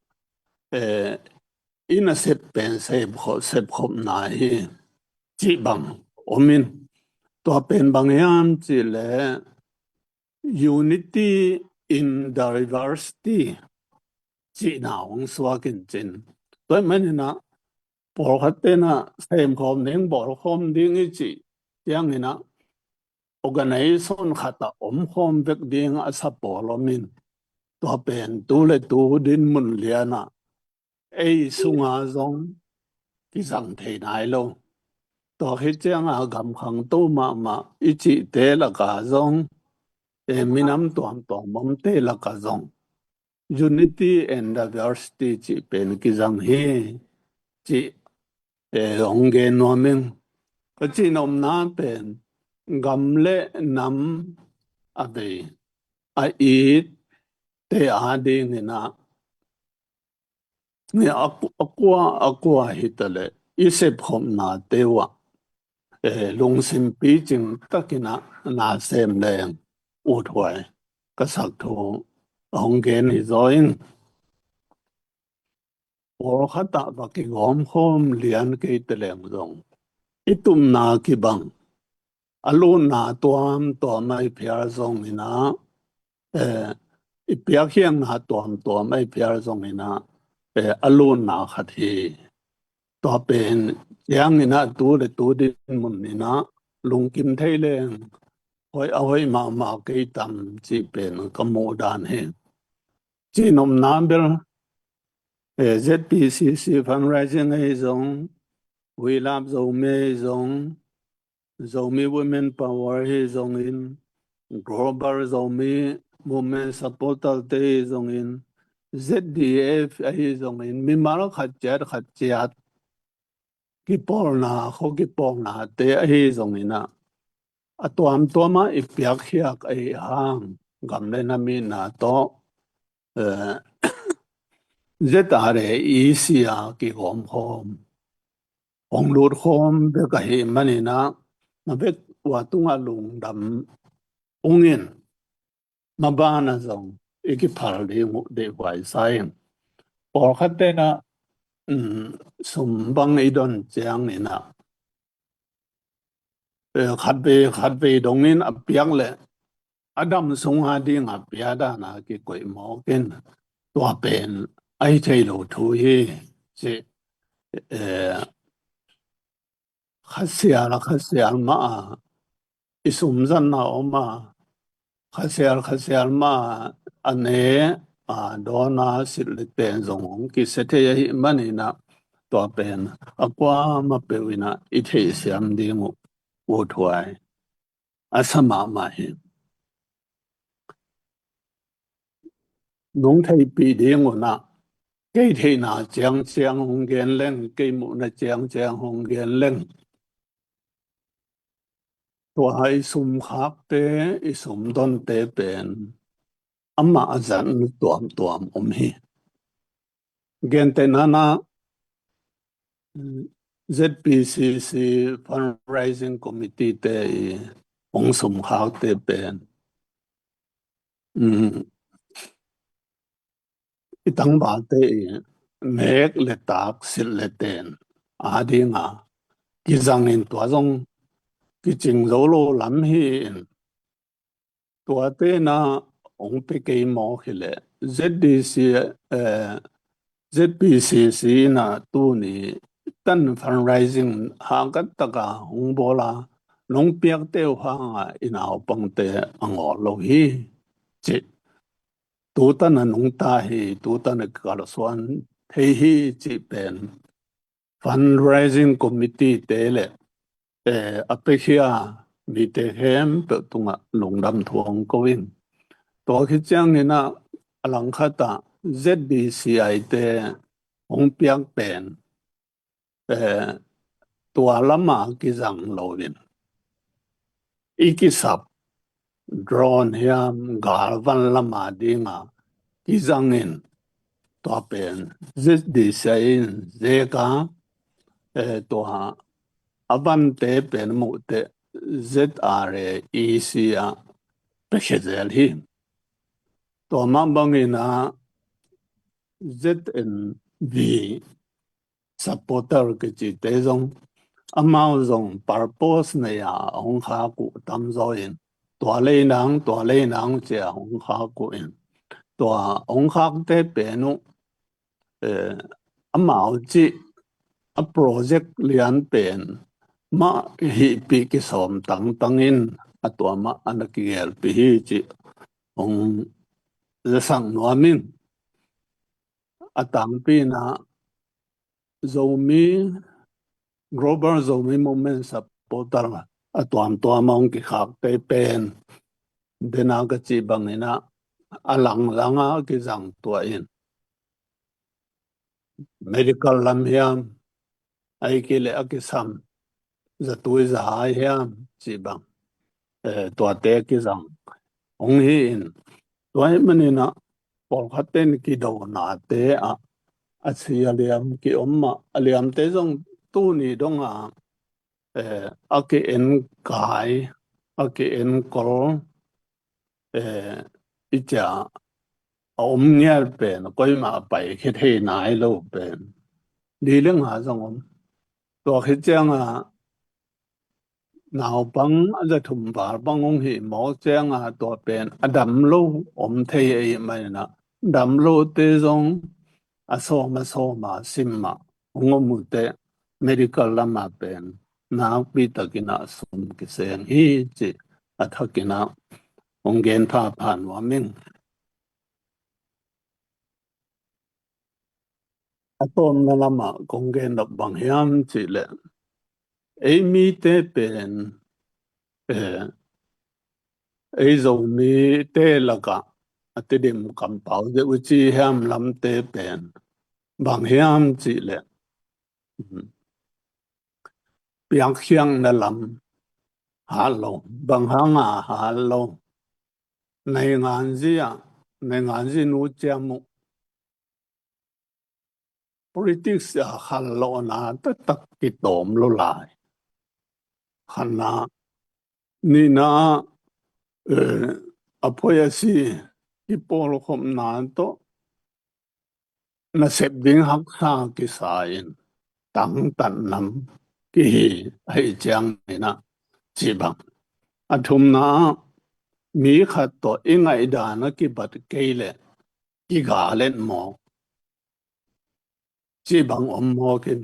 eh, i nasep pen sepkhop, sepkhopna hi cih bang om in. Tua pen bang hiam cih leh unity in diversity cihna hong suak in cin. Tua ahih maninah pawlkhat tenah semkhawm ding, bawlkhawm ding i cih cianginah organization khatah omkhawm vek ding a sa pawl om in. Tua pen tu le tu dinmun lianah ei sunga zong kizang thei nai lo. Tua khit cianga gam khangto mahmah i cihte laka zong, eh, minam tuamtuam omte laka zong unity and diversity cih pen kizang hi cih, eh, hong gen nuam ing. Ka cihnopna pen gam le nam a vei a itte adinginah a, a kua, a kua hi ta leh i sepkhopnate uh ah, eh, lungsim picing takinah na sem leng uthuai ka sak thu a hong gen hi zaw in. Pawlkhatah va kigawmkhawm lian kei ta leng zong i tupna kibang, a lutna tuamtuam a i phial zonginah, eh, i piakkhiatna tuamtuam a i phial zonginah, eh, a lutna khat hi. Tua pen cianginah tu le tu dinmun inah lungkim thei leng hoih, a hoih mahmah kei tam cih pen ka muh dan hi. Cihnopna bel, eh, Z P C C fundraising ahi zong, We Love Zomi ahi zong, Zomi Women Power ahi zongin, Global Zomi Movement Supporter te ahi zongin, Z D F ahi zongin, mimal khat ciat khat ciat kipawlna, khua kipawlnate ahi zonginah a tuamtuamah i piakkhiat ahi hang gam le nam itna tawh, eh, Z R A E C a kigawmkhawm, hong lutkhawm bek ahih maninah na vek ua tungah lungdam ungin, mabana zong i kiphal ding uh deihhuai sa ing. Pawlkhat tenah, um, sum bang i don cianginah, eh, khatvei, khatvei dongin a piak leh a dam sunga dinga pia dana kikoih mawkin tua pen a hi thei lo thu hi ci, eh, khasial a khasial mah a i sumzatna om a, khasial khasial mah a ne a dawn a silh le ten zong hong kisia thei ahih maninah tua pen a kuamah peuh inah i theihsiam ding uh uthuai a sa mahmah hi. Nong theihpih ding unah kei theihna ciangciang hong gen leng, kei muhna ciangciang hong gen leng, tua i sumkhakte, i sumdonte pen amah a zat tuamtuam om hi. Gentehna ah Z P C C Fundraising Committee te i hong sumkhakte pen, um, i tangvalte i nek le tak, silh le ten adinga kizangin tua zong kicing zo lo lam hi in, tuate na hong pia kei mawk hileh Z D C, eh, Z P C C na tuni tan fundraising hangkat taka hong bawl a, nong piakte uh hanga i naupangte a ngawl lo hi cih, tutana nungta hi, tutana kalsuan thei hi cih pen fundraising committee te le, eh, a piakhia mite khempeuh tungah lungdam thu hong ko in. Tua khit ciangin ah a langkhat ah Z D C I te hong piak pen, eh, tua lama kizang lo in i kisap, drone hiam, galvan lama dinga kizangin, tua pen Z D C in zeka, eh, tua a vante pen muhte Z R A E C a pekhia zel hi. Tua mah bangin a Z N V supporter kicite zong, amau zong purpose nei a hong khak uh tamzaw in, tua lei nang, tua lei nang ci a hong khak uh in, tua hong khakte pen uh, eh, amau cih a project lian pen mah hihpih kisawm tangtang in, a tua mah a na kigelpih hi cih hong zasak nuam ing. A tangpi in a Zomi, Global Zomi Movement supporter a tuamtuam a hong kikhakte pen dena ka cih bangin a, a langlang a kizang tua in, medical lam hiam, ahih kei leh a kisam zatui zahai hiam cih bang, eh, tuate kizang hong hi in, tua ahih manin a pawlkhat ten kidonate ah a si a liam kiom mah, a liamte zong tuni dong a, eh, a ki-enkai, a ki-enkol, eh, i cia a om ngial pen, koimah a pai khit thei nai lo pen li le nga zong om. Tua khit ciang a naupang a za thum val bang hong hih mawk ciang a, tua pen a dam lo om thei ahih manin a, dam lote zong a sawm a sawm a sim mah hong om uh teh, medical lam a pen nakpi takin a sum kiseng hi cih a thakin a hong gen phapha nuam ing. A tawpna lam a kong gen nop bang hiam cih leh, ei mite pen, eh, ei Zomite lak a a Tedim kampau zia uh ci hiam lamte pen bang hiam cih leh, piakkhiatna lam hat lo. Bang hang a hat lo? Nainganzi ah, nainganzi nu ciam uh, politics a khanlawhna taktak kitawm lo lai. Khatna, nihna, eh, a poi a si kipawlkhopna tawh nasep ding haksa kisa in tangtat nam kihi ahih ciangin a, ci bang. A thumna, mi khat tawh i ngaihdan a kibat kei leh kigal et mawk, ci bang om mawk in,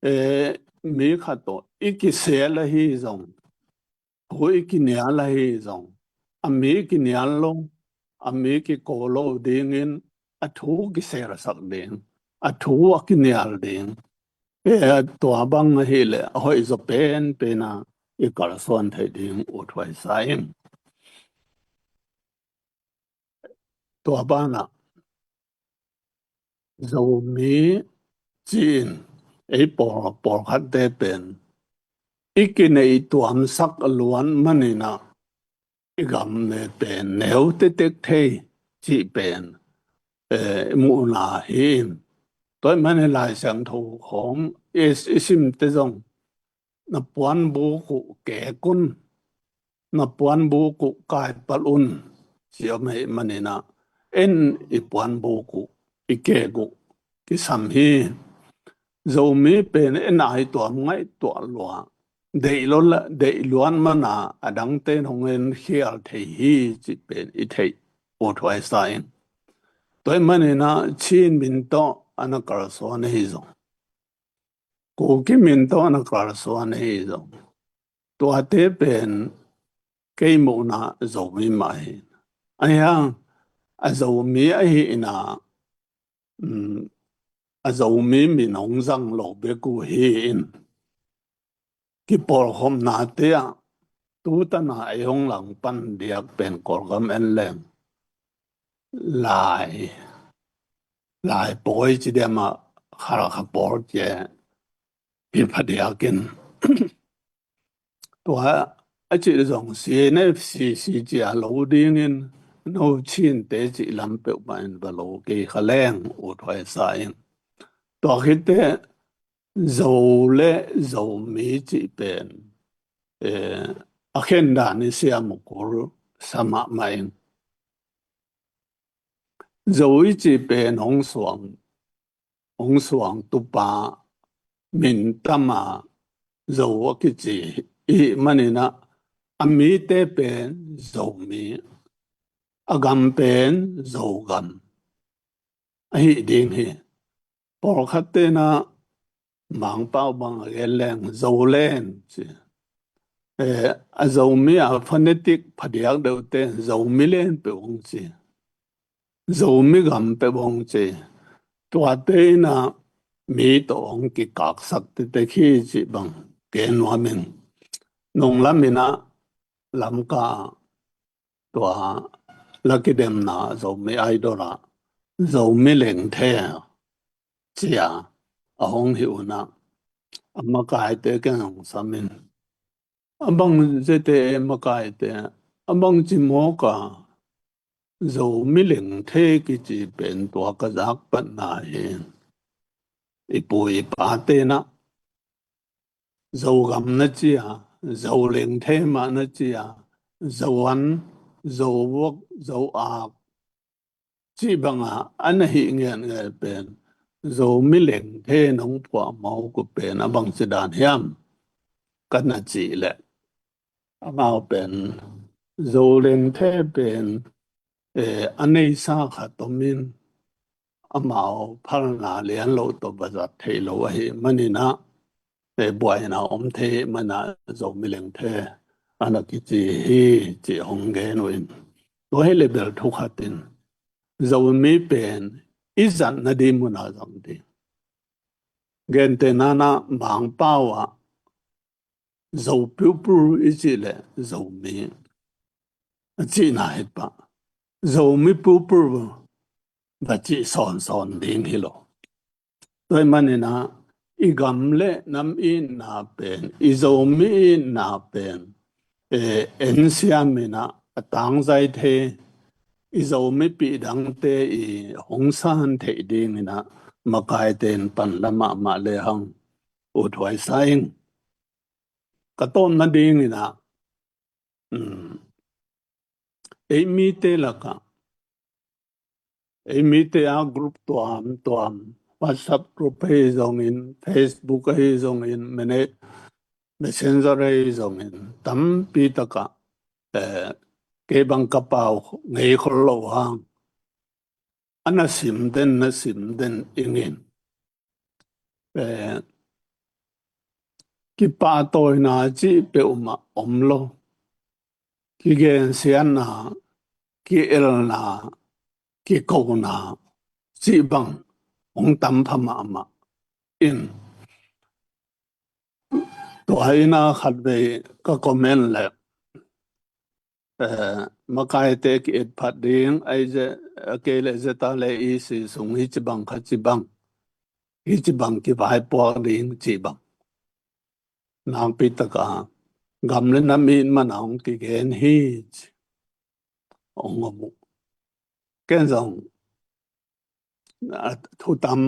eh, mi khat tawh i kisel ahi zong, thu i kinial ahi zong, a mi kinial lo, a mi kiko lo dingin a thu kiselsak ding, a thu a kinial ding, eh, tua bang ahih leh a hoih zaw penpen a i kalsuan theih ding uthuai sa ing. Tua banah Zomi ci-in ei pawl, pawlkhatte pen i kineih tuamsak luat manin a, i gam ne pen neu tektek thei cih pen, eh, i muhna hi in. Tua ahih manin Lai Siangtho khawng i, i simte zong, na puanbuk uh kek un, na puanbuk uh kaipalh un, ci om ahih manin a, en i puanbuk uh, i kek uh kisam hi. Zomi pen en a i tuam ngaihtuah lua, deih lo la, deih luat man a, a dangte in hong en khial thei hi cih pen i theih uthuai sa ing. Tua ahih manin a Chin min tawh a na kalsuan ahi zong, Kuki min tawh a na kalsuan ahi zong, tuate pen kei muhna Zomi mah hi. Ahi hang a Zomi ahih in a, um, a Zomi min hong zang lo bek uh hi in, kipawlkhopnate ah tu tan a ei hong langpan diak pen Kawlgam en leng Lai, Lai pawi ci diam a, Khalkha pawl ci a, hi phadiak in. Tua a cih zong C N F C C ci a lo dingin no Chin te cih lam peuhmah in va lo kei kha leng ut huai sa ing. Tua khit teh Zo le Zomi cih pen, eh, a khen dan i siam uh kul sa mahmah ing. Zo i cih pen hong suang, hong suang tupa min tam a Zo a kici i hih manin ah a mite pen Zomi, a gam pen Zogam ahi ding hi. Pawlkhat te in ah Mangpau bang a gen leng Zolen ci. Eh, a Zomi a phonetic phadiak deuh te Zomi len peuh hong ci. Zomi gam peuh hong ci. Tuate in ah mi tawh hong kikaksak tektek hi cih bang gen nuam ing. Nung lam in ah Lamka tua la kidemna Zomi Idol ah Zomi Lengthe ci a a hong hih un ah a makaite ken hong sam in. A bang zete makaite, a bang ci mawk a Zomi Lengthe kici pen tua ka zak patna hi. I pu i pate in ah Zogam na ci a, Zolengthe mah na ci a, Zoan, Zovok, Zoak cih bang a a na hih ngiatngiat pen Zomi Lengthe nong phuah mawk uh pen a bang ci dan hiam ka na cih leh, amau pen Zolengthe pen, eh, a neisa khat om in amau phalna lian lo tawh va zat theih lo ahih manin ah, eh, buaina om thei ahih manin ah Zomi Lengthe a na kici hi cih hong gen uh in. Tua hi leh bel thu khat in Zomi pen i zatna ding mun ah zang ding. Gentehna in ah Mangpau ah Zo people i cih leh Zomi a cihna hi pah. Zomi people va cih sawnsawn ding hi lo. Tua ahih manin ah i gam le nam itna pen, i Zomi itna pen, eh, en siam in ah a tangzai thei, i Zomipih dangte i hong san theih dingin ah makaite in pan la mahmah lehang ut huai sa ing. Ka tawpna dingin ah, um, ei mite lakah, ei mite a group tuamtuam, WhatsApp group ahi zongin, Facebook ahi zongin, mene-, Messenger ahi zongin, tampi takah, eh, kei bang ka pau ngei khol lo hang, a na sim den, na sim den ingin. Eh, kipahtawina cih peuhmah om lo. Kigensiatna, ki-elna, kikona cih bang hong tam pha mahmah in. Tua in ah khatvei ka comment leh, eh, makaite ki-et phat ding, ahi zeh, a kei leh zeta le i si sung hi ci bang kha ci bang, hi ci bang kivaipuak ding ci bang. Nakpi takah gam le nam it man a hong kigen hi ci hong om uh. Ken zong, a, thu tam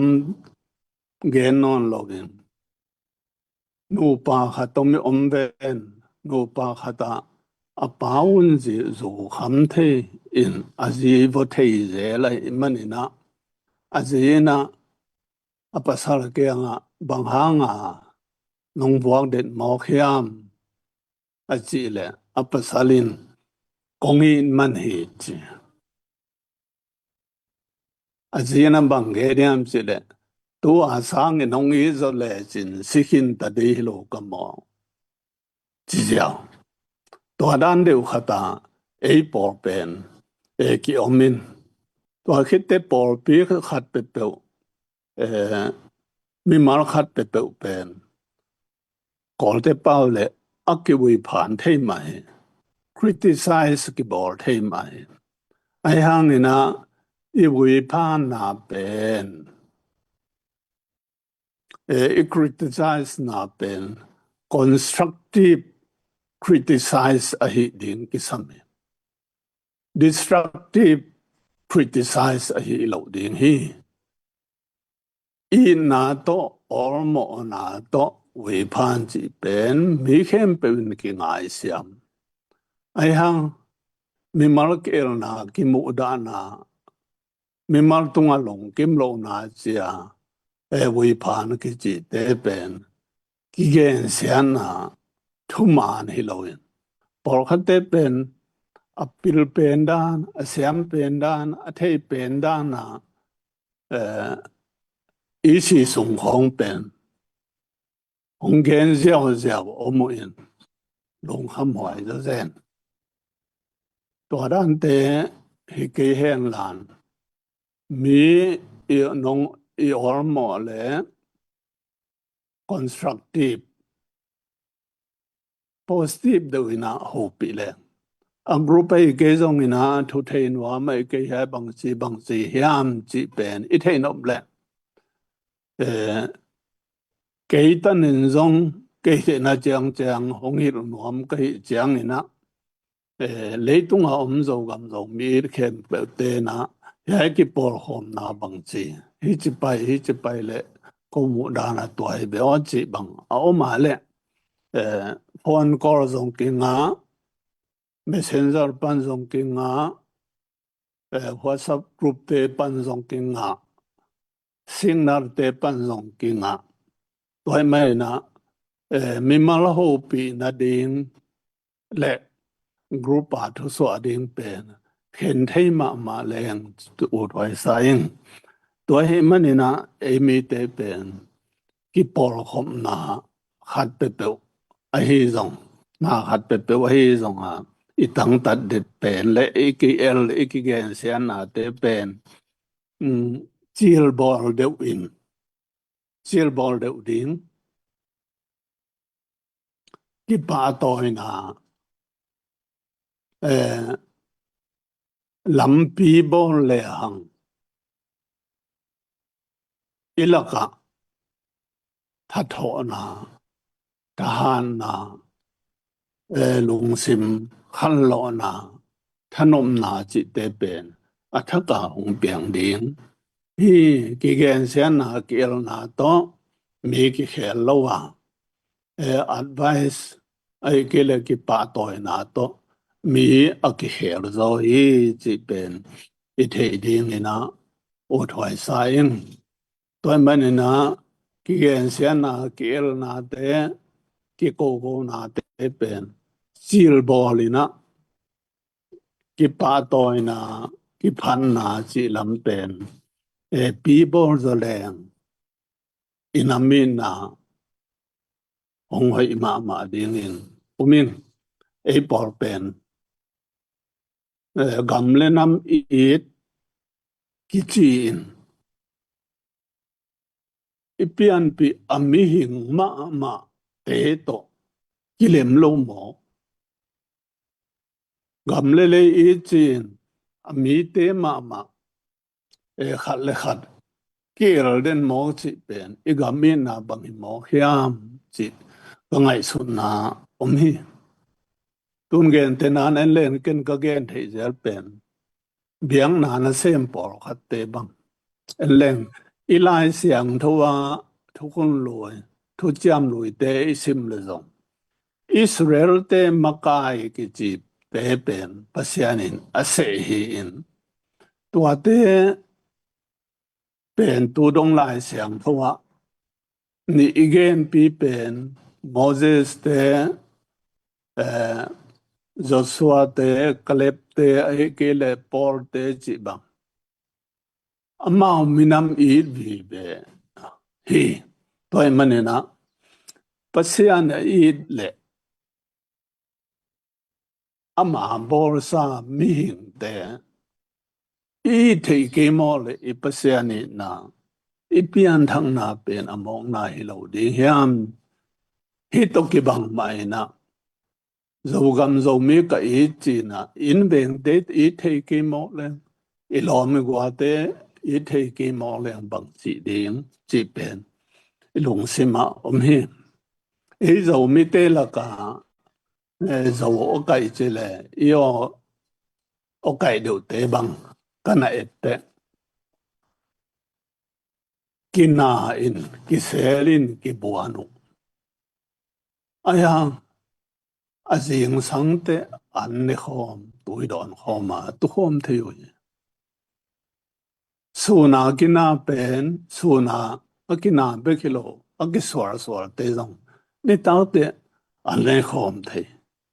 gen nawn lo in. Nupa khat om i om ven, nupa khat ah a pa un zi zu kham thei in a zi vua thei zel ahih manin ah, a zi in ah a pasal kiangah bang hanga nong vuak det mawk hiam a cih leh a pasal in kong it man hi ci. A zi in a bang gen hiam cih leh, tu a sangin hong it zawh lecin si khin ta ding hi lo ka maw ci ziau. Tua dan deuh khat ah ei pawl pen, eh, ki-om in. Tua khit teh pawlpi khat peuhpeuh, eh, mimal khat peuhpeuh pen Kawlte pau leh a kivuiphan thei mah hi. Criticize kibawl thei mah hi. Ahi hangin ah i vuiphanna pen, eh, i criticize na pen constructive criticize ahi ding kisam hi. Destructive criticize ahi lo ding hi. Itna tawh, awlmawhna tawh, veiphan cih pen mi khempeuh in kingaisiam. Ahi hang, mimal ki-elna, kimuhdahna, mimal tunga lungkim lohna cia, e, veiphan kicihte pen kigensiatna thuman hi loin, pawlkhatte pen a pil pen dan, a siam pen dan, a thei pen dan a, e, i si sung khawng pen hong gen ziauziau om uh in, lungkham huai zazen. Tua dante hi kei hen lan, mi i nong i awlmawh le constructive, positive deuh in a hopih le, a group ahi kei zong in a thu thei nuam ahi kei hiai, bangci bangci hiam cih pen i theih nop le, e, kei tan in zong kei theihna ciangciang hong hilh nuam ka hih ciangin a, e, leitunga om Zogam Zomi khempeuhte in a, hiai kipawlkhawmna bangci, hici pai, hici pai le ko muh dan a tua hi ve aw cih bang a om a le, e, phone call zong kingah, Messenger pan zong kingah, e, WhatsApp group te pan zong kingah, Signal te pan zong kingah. Tua ahih manin a, e, mimal hopih nading le group a thusuah ding pen khen thei mahmah leng, ut huai sa ing. Tua ahih manin a, ei mite pen kipawlkhopna khat peuhpeuh ahi zong, na khat peuhpeuh ahi zong a, i tangtat det pen le i ki-el, i kigensiatnate pen, um, cilbawl deuh in, cilbawl deuh ding, kipahtawina, e, lampi bawl le hang, i lakah thathawhna, thahatna, e, lungsim khanlawhna, thanopna cihte pen a thak a hong piang ding hi. Kigensiatna, ki-elna tawh mi kikhel lo a, e, advice ahih kei le kipahtawina tawh mi a kikhel zaw hi cih pen i theih dingin a, ut huai sa ing. Tua ahih manin a, kigensiatna, ki-elnate, kikokonate pen cilbawl in a, kipahtawina, kiphatna cih lam pen, e, pibawl zaw leng, i nam itna hong hoih mahmah dingin um ing. Ei pawl pen, e, gam le nam it kici in, i pianpih a mihing mahmahte tawh kilem lo maw? Gam le lei it ci-in a mite mahmah, e, khat le khat ki-el den maw cih pen i gam itna bang hi mawk hiam cih ka ngaihsutna om hi. Tun gente nan en leng, ken ka gen theih zel pen biakna nasem pawlkhatte bang en leng, i Lai Siangtho ah thukhun lui, thuciam luite i sim le zong, Israelte makai kicite pen Pasian in a seh hi-in, tuate pen tu dong Lai Siangtho ah nih i genpi pen Moses te, eh, Joshua te, Caleb te, ahih kei le Paul te cih bang, amau minam it vive hi. Tua ahih manin ah Pasian a it leh ama bawlsa mihingte i it theih kei mawk leh i Pasian itna, i pianthakna pen a mawkna hi lo ding hiam? Hih tawh kibang mah in ah, Zogam Zomi ka it ci-in ah, innvengte it thei kei mawk leng, i lawm i guate it thei kei mawk leng bang cih ding cih pen i lungsim ah om hi. Ei Zomite lakah eh, Zo aw kaih ci le, i aw, aw kaih deuhte bang ka na etteh, kina in, kisel in, kibuan uh. Ahi hang a zingsangte an ne khawm, tui dawn khawm a tukhawm thei uh hi. Suna kina pen, suna a kina bek hi lo, a kisualsualte zong nitakte an ne khawm thei,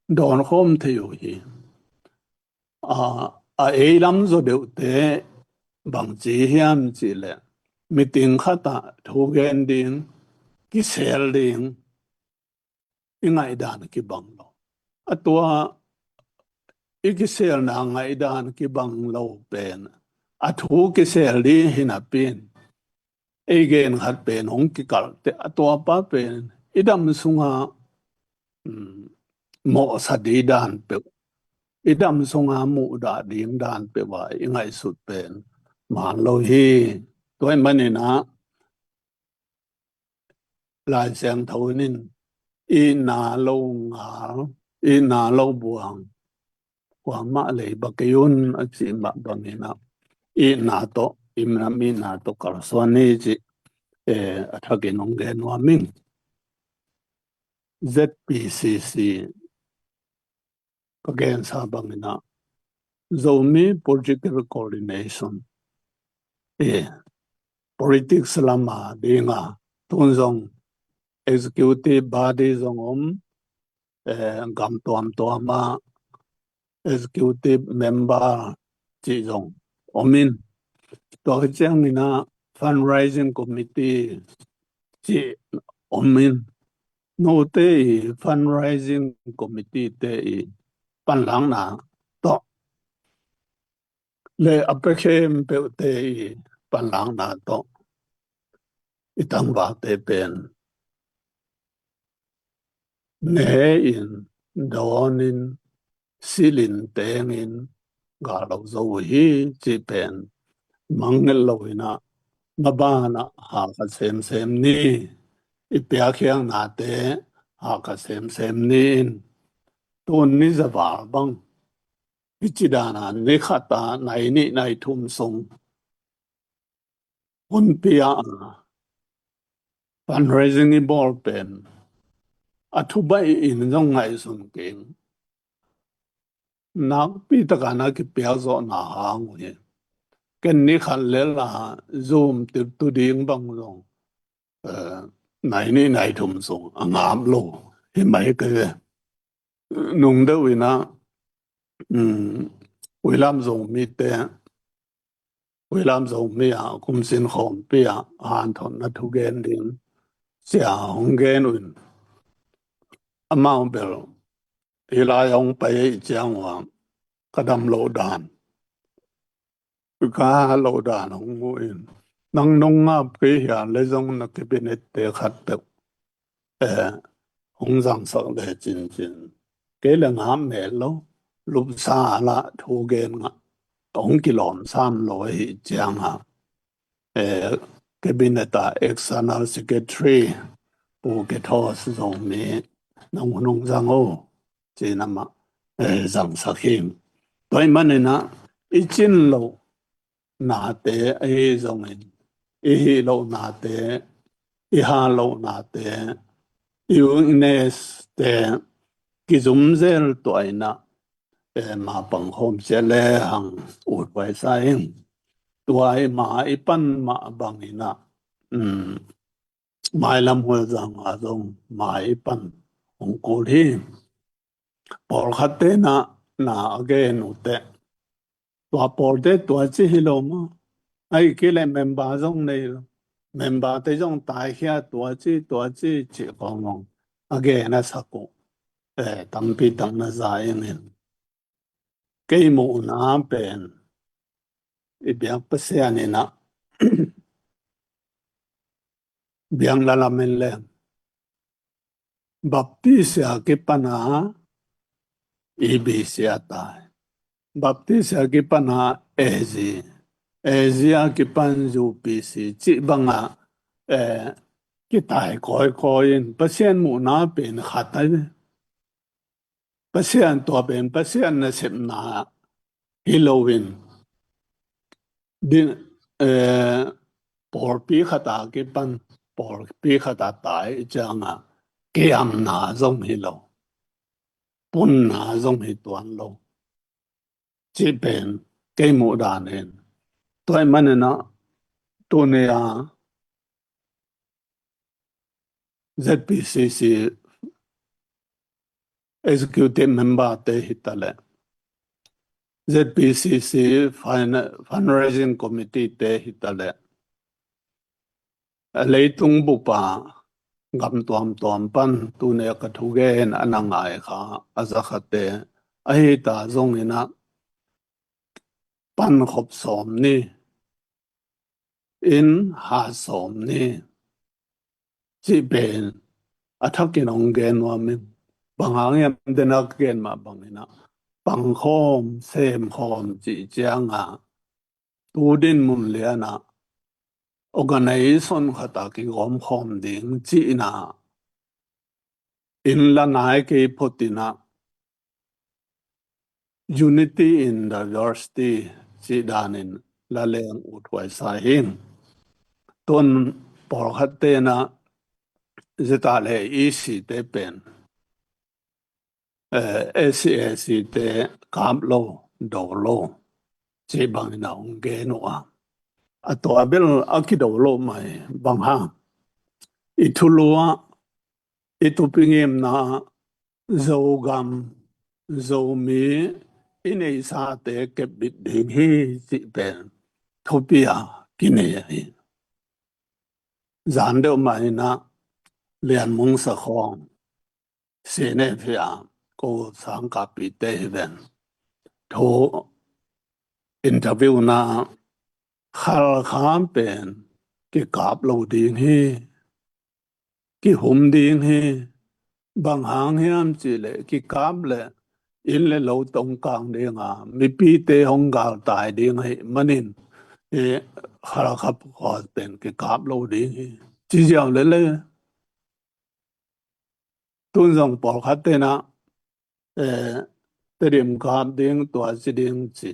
dawn khawm thei uh hi. A, a ei lam zaw deuhte bangci hiam cih leh, meeting khat ah thu gen ding, kisel ding, i ngaihdan kibang lo. A tua i kiselna ngaihdan kibang lo pen, a thu kisel ding hi napi in, ei gen khat pen hong kikalh teh, a tua pa pen i dam sunga, um, mawhsa ding dan peuh, i dam sunga muhdah ding dan peuh a i ngaihsut pen man lo hi. Tua ahih manin ah Lai Siangtho in, itna lo ngal, itna lo buang, kuamah leiba kei un, a cih mah bangin ah, itna tawh, itna, itna tawh kalsuan ni cih, eh, a thakin hong gen nuam ing. Z P C C ka gensa bangin ah, Zomi Political Coordination, eh, politics lama dinga, tun zong executive body zong om, eh, gam tuamtuama executive member cih zong om in, tua ka ciangin ah fundraising committee cih om in, note i fundraising committee te i panlakna tawh le a pia khempeuhte i panlakna tawh i tangvalte pen ne in, dawn in, silh in, teng in gal lo zo uh hi cih pen mangngilh lo in ah, maban ah hahkat semsem ni, i piakkhiatnate hahkat semsem ni in, tun ni za val bang, hih ci dan a ni khat a nai nih nai thum sung hun pia a fundraising i bawl pen a thubaih in zong ngaihsun keng. Nakpi taka na kipiak zawhna hang uh hi. Ken ni khat lel a Zoom tu ding bang zong, eh, nai nih nai thum sung a ngap lo hi mai ka ve. Nung deuh in ah, um, Uilam Zomite, Uilam Zomi a kumsin khawmpi a hanthotna thugen ding cia hong gen uh in, amau bel hih lai hong pai ahih ciang ua ka dam loh dan, ka loh dan hong mu in, nang nong ngap kei hia le zong na cabinet te khat peuh, eh, hong zangsak le cincin, kei le ngap mel lo, lupsa la thu gen ngah hong kilawm sam lo ahih ciang a, eh, cabinet a external secretary Pu Kethos Zomi nang hun hong zang o, ci-in amah, eh, zangsak hi. Tua ahih manin ah i cin loh nate ahi zongin, i hih loh nate, i hal loh nate, i weakness te kizumzel tuah in ah, eh, ma pang khawm cia le hang uthuai sa ing. Tua i ma i pan mah bangin ah, um, mailam hualzang a zong mai pan hong kul hi. Pawlkhatte na, na a gen uh teh, tua pawlte tua ci hi lo maw? Ahih kei leh member zong nei lo. Member te zong taikhia tua ci, tua ci, ci khawng a gen a sak uh, eh, tampi tak na za ing in. Kei muhna pen i biak Pasian in ah biakna lam in leng Baptist a kipan a E B C a tai, Baptist a kipan a A Z, A Z a kipan U P C cih bang a, eh, kitai kawikawi in Pasian muhna pen khat ahi ve. Pasian, tua pen Pasian nasepna hi loin, din, eh, pawlpi khat a kipan pawlpi khat a tai ciangah kiamna zong hi lo, punna zong hi tuan lo, cih pen kei muh dan in. Tua ahih manin ah tuni a Z P C C executive member te hi ta leh, Z P C C fina-, fundraising committee te hi ta leh, a leitung bup a gam tuamtuam pan tuni a ka thugen a na ngai kha a za khatte ahi ta zongin ah, pankhop sawm ni, in hat sawm ni, cih pen a thakin hong gen nuam ing. Bang hang hiam, den a ka gen mah bangin ah, pangkhawm, semkhawm cih ciangah, tu dinmun lianah organization khat a kigawmkhawm ding cihna in la nai kei phot in ah, Unity in Diversity cih danin la leng uthuai sa ing. Tun pawlkhat ten ah, zeta le E C te pen, eh, S C S C te kap lo, do lo, cih bangin ah hong gen uh a. A tua bel a kido lo mai, bang hang, i thulu ah, i thupi ngimna ah, Zogam, Zomi i neihsate kepbit ding hi, cih pen thupi a kinei ahi. Zan deuh mah in ah Lian Mung Sakhong, C N F a ko sangkapite hi ven, thu interview na, Khalkha pen kikap lo ding hi, kihum ding hi. Bang hang hiam cih leh kikap leh inn le lo tawh kang ding a, mipite hong galtai ding ahih manin, eh, Khalkha khua pen kikap lo ding hi, ci ziau lel e. Tun zong pawlkhat ten ah, eh, Tedim kap ding, tua ci ding ci.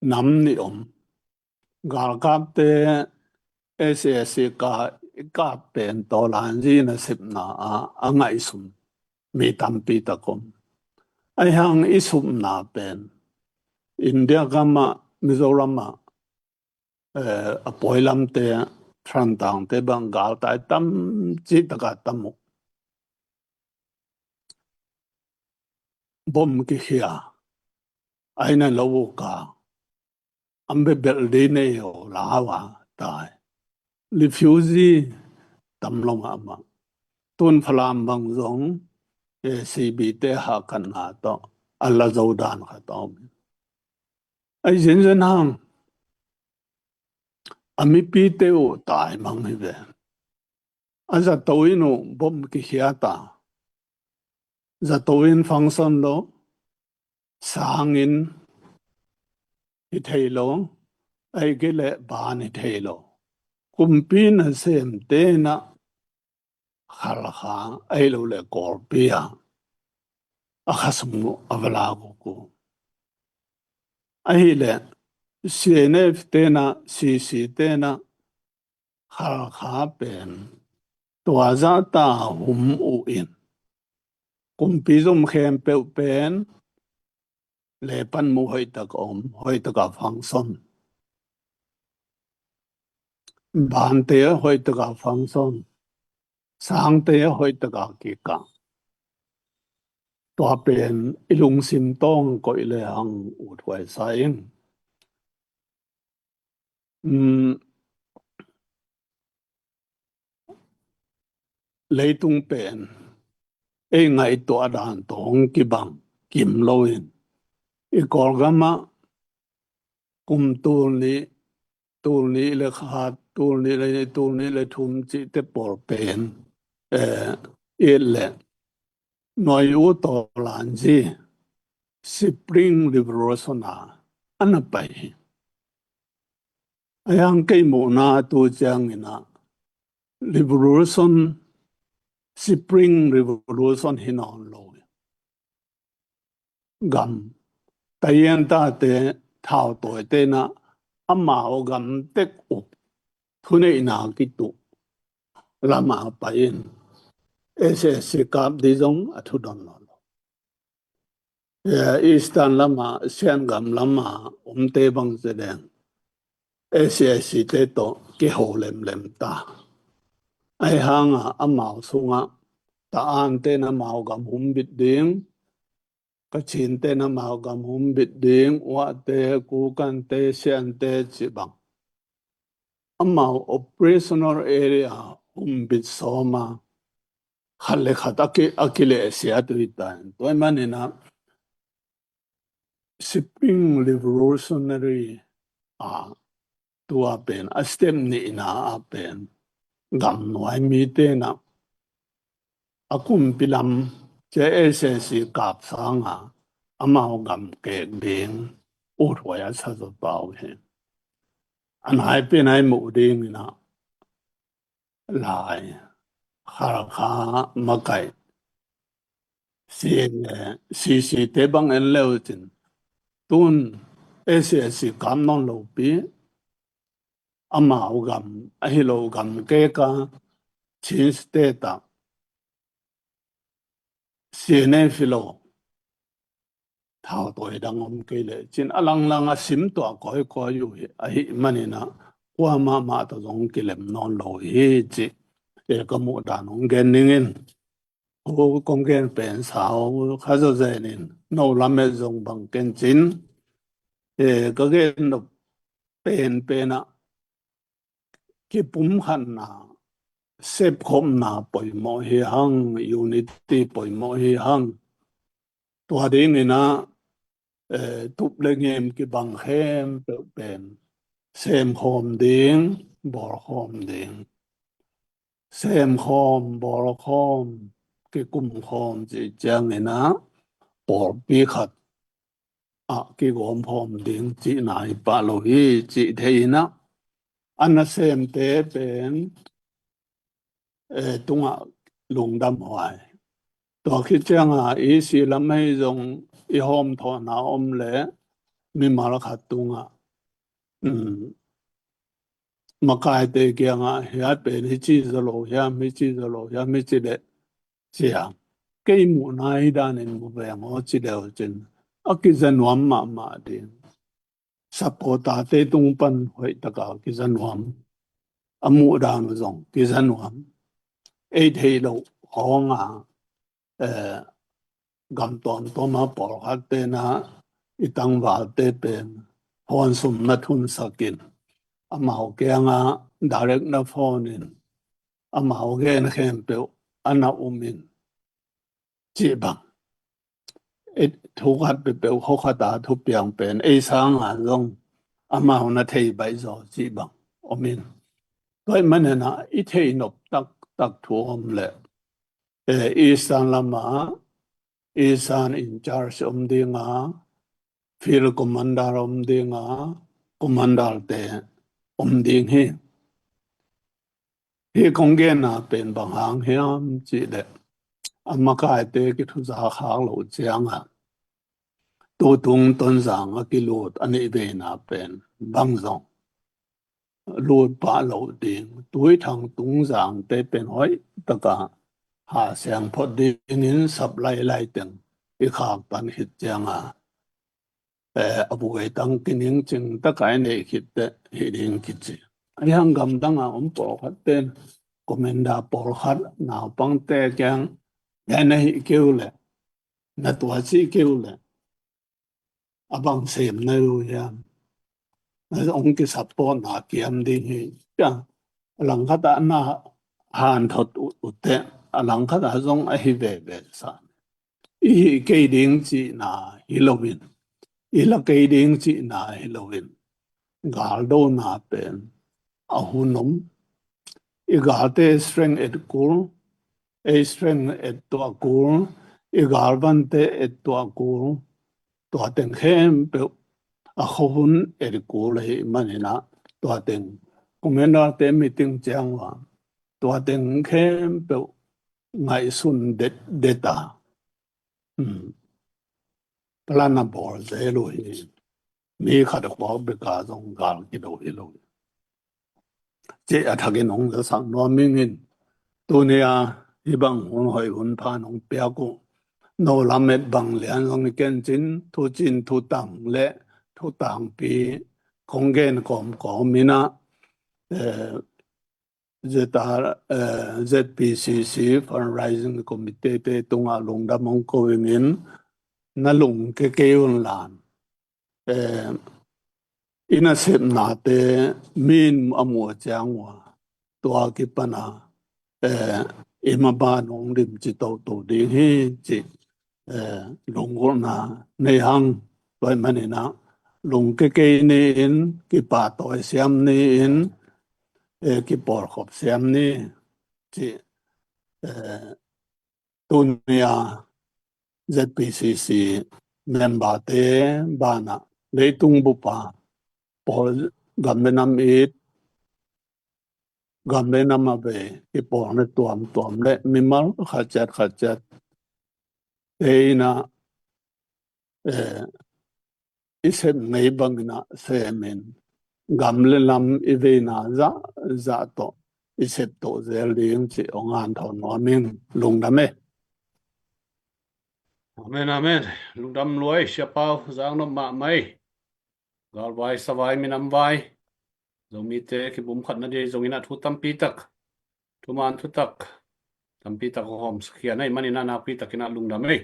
Nam nih om. Galkapte S A C ka, i kap pen Tawlanzi nasepna ah a ngaihsun mi tampi tak om. Ahi hang i supna pen India gam ah, Mizoram ah, eh, a pawi lamte, Thantlang te bang galtai tam cih tak a tam uh. Bom kikhia, aina lo uh ka, an bebel di nei aw lau a tai. Refugee tam lo mahmah. Tun Falam bang zong, eh, C B te hahkatna tawh a la zo dan khat a om. Ahi zenzen hang, a mipite uh tai mang hi ve. A zato in uh bom kikhia ta. Zato in function lo, sang in hi thei lo, ahih kei leh ban hi thei lo. Kumpi nasemte in ah Khalkha ahih lo leh Kawlpi ah a khasum uh a va lak uh ku. Ahih leh C N F te in ah, C C te in ah Khalkha pen tua zahta hum uh in, kumpi zom khempeuh pen le pan mu hoihtak a om, hoihtak a function. Bante hoihtak a function. Sangte hoihtak a kikah. Tua pen i lungsim tawh koih le hang uthuai sa ing. Um, leitung pen ei ngaihtuah dan tawh hong kibang kim lo in, i Kawlgam ah kum tul nih, tul nih le khat, tul nih le nih, tul nih le thum cihte pawl pen, eh, i et leh Nuai U Tawlanzi Spring Revolution a a na pai hi. Ahi hang kei muhna tu ciangin ah revolution Spring Revolution hi nawn lo. Gam, Taiwan tate thautawite in ah amau gam tek uh thuneihna kituh lamah pai-in S A C kap ding zong a thudon nawn lo. Eh, Eastern lamah, Sian gam lamah omte bang ci leng S A C te tawh kiho lemlem ta. Ahi hangah amau sungah Taan te in amau gam humbit ding, Kachin te in amau gam humbit ding, Wa te, Kuki te, Sian te cih bang amau operational area humbit sawm a, khat le khat a ki, a kilehsiat uh hi ta in. Tua ahih manin ah Spring Revolutionary a, tua pen a step nihna ah pen gamnuai mite in ah a kumpi lam, ci a S A C kap sangin amau gam kek ding uthuai a sa zaw pah uh hi. A nai pen a i muh dingin ah Lai, Hakha, Makai, C C te bang en le uh cin, tun S A C kap nawn lopi, amau gam ahi lo gam kek a Chin State ah C N F hi lo, thautawi dang om kei leh cin, a langlang a sim tuah kawikawi uh hi, ahih manin ah kuamah mah tawh zong kilem nawn lo hi cih, eh, ka muh dan hong gen ning in. Ko kong gen pen sau kha zawzen in, no lamet zong bang ken cin, eh, ka gen nop penpen ah kipumkhatna, sepkhopna poimawh hi hang, unity poimawh hi hang. Tua dingin ah, eh, tup le ngim kibang khempeuh pen semkhawm ding, bawlkhawm ding. Semkhawm, bawlkhawm, kikumkhawm cih ciangin ah pawlpi khat ah kigawmkhawm ding cihna hi pah lo hi cih thei in ah, a nasemte pen, eh, tungah lungdam huai. Tua khit ciangin ah i si lam ahi zong i hawmthawhna om leh mimal khat tungah, um, makaite kiangah, hia pen hici zaw lo hiam, hici zaw lo hiam, hici leh, ci a, kei muhna hi danin mu veng aw ci le uh cin, a kiza nuam mahmah ding. Supporter-te tung pan hoih takin kiza nuam. A muh dan uh zong kiza nuam. Ei theih loh hawng a, eh, gam tuamtuam a pawlkhatte in ah i tangvalte pen hawnsum na thunsak in, amau kiangah direct na phone in, amau gen khempeuh a na um in, cih bang, eh, thu khat peuhpeuh, khua khat a thupiang pen ei sangin zong amau na thei baih zaw cih bang om in. Tua ahih manin ah i theih nop taktak thu om leh, eh, Eastern lamah Eastern in charge om ding a, field commander om ding a, commander-te om ding hi. Hih kong genna pen bang hang hiam cih leh, a makaite kithuza khak loh ciangin tutung Tonzang a kilut a nih veina pen bang zong lut pah loh ding, Tuithang, Tungzangte pen hoih takin ha siang phot dingin sap lailai teng i khak pan khit ciangin, eh, a buai tang kiningcing takin i neih khit teh hih ding kici. Ahi hang gamdang a om pawlkhatte in commander pawlkhat naupangte kiang, na hih kei uh leh, na tua cih kei uh leh, a bang sem na hi uh hiam? Na hong kisupport-na kiam ding hi. Cia, a langkhat ah na hanthot uh, uh teh, a langkhat ah zong ahi veve sa. I hih kei ding cihna hi loin, i la kei ding cihna hi loin, galdona pen a hun om. I galte strength et kul, ei strength et tuah kul, i galvante et tuah kul, tua teng khempeuh a khuahun et kul ahih manin ah, tua teng commander-te meeting ciang ua, tua teng khempeuh ngaihsun detdet a, um, plan a bawl zel uh hi. Mi khat a khuak bek a zong gal kido hi lo. Cih a thakin hong zasak nuam ing in, tuni a hih bang hun hoih hun pha nong piak uh, no lamet bang lian zong i kencin, thucin thutang le thutangpi kong gen kawmkawm in ah, eh, Z R, eh, Z P C C Fundraising Committee te tungah lungdam hong ko ing in, na lungke kei un lan, eh, i nasepnate mi in a muh a ciang uh a, tua kipan a, eh, i maban hong limci toto ding hi cih, eh, lunggulhna nei hang. Tua ahih manin ah lungke kei ni in, kipahtawi siam ni in, eh, kipawlkhop siam ni cih, eh, tuni a Z P C C member te banah leitung bup a pawl, gam le nam it, gam le nam a vei kipawlna tuamtuam le mimal khat ciat khat ciat te in ah, eh, i sep ngei bangin ah sem in, gam le nam i veina zahzah tawh i sep to zel ding cih hong hanthawn nuam ing. Lungdam e. Amen, amen. Lungdam lua e, Sia Pau, zang nop mahmah e. Galvai, savai, minam vai, Zomite kipumkhatna ding zongin ah thu tampi tak, thuman thutak tampi tak hong hawmsak khia na hih manin ah nakpi takin ah lungdam e.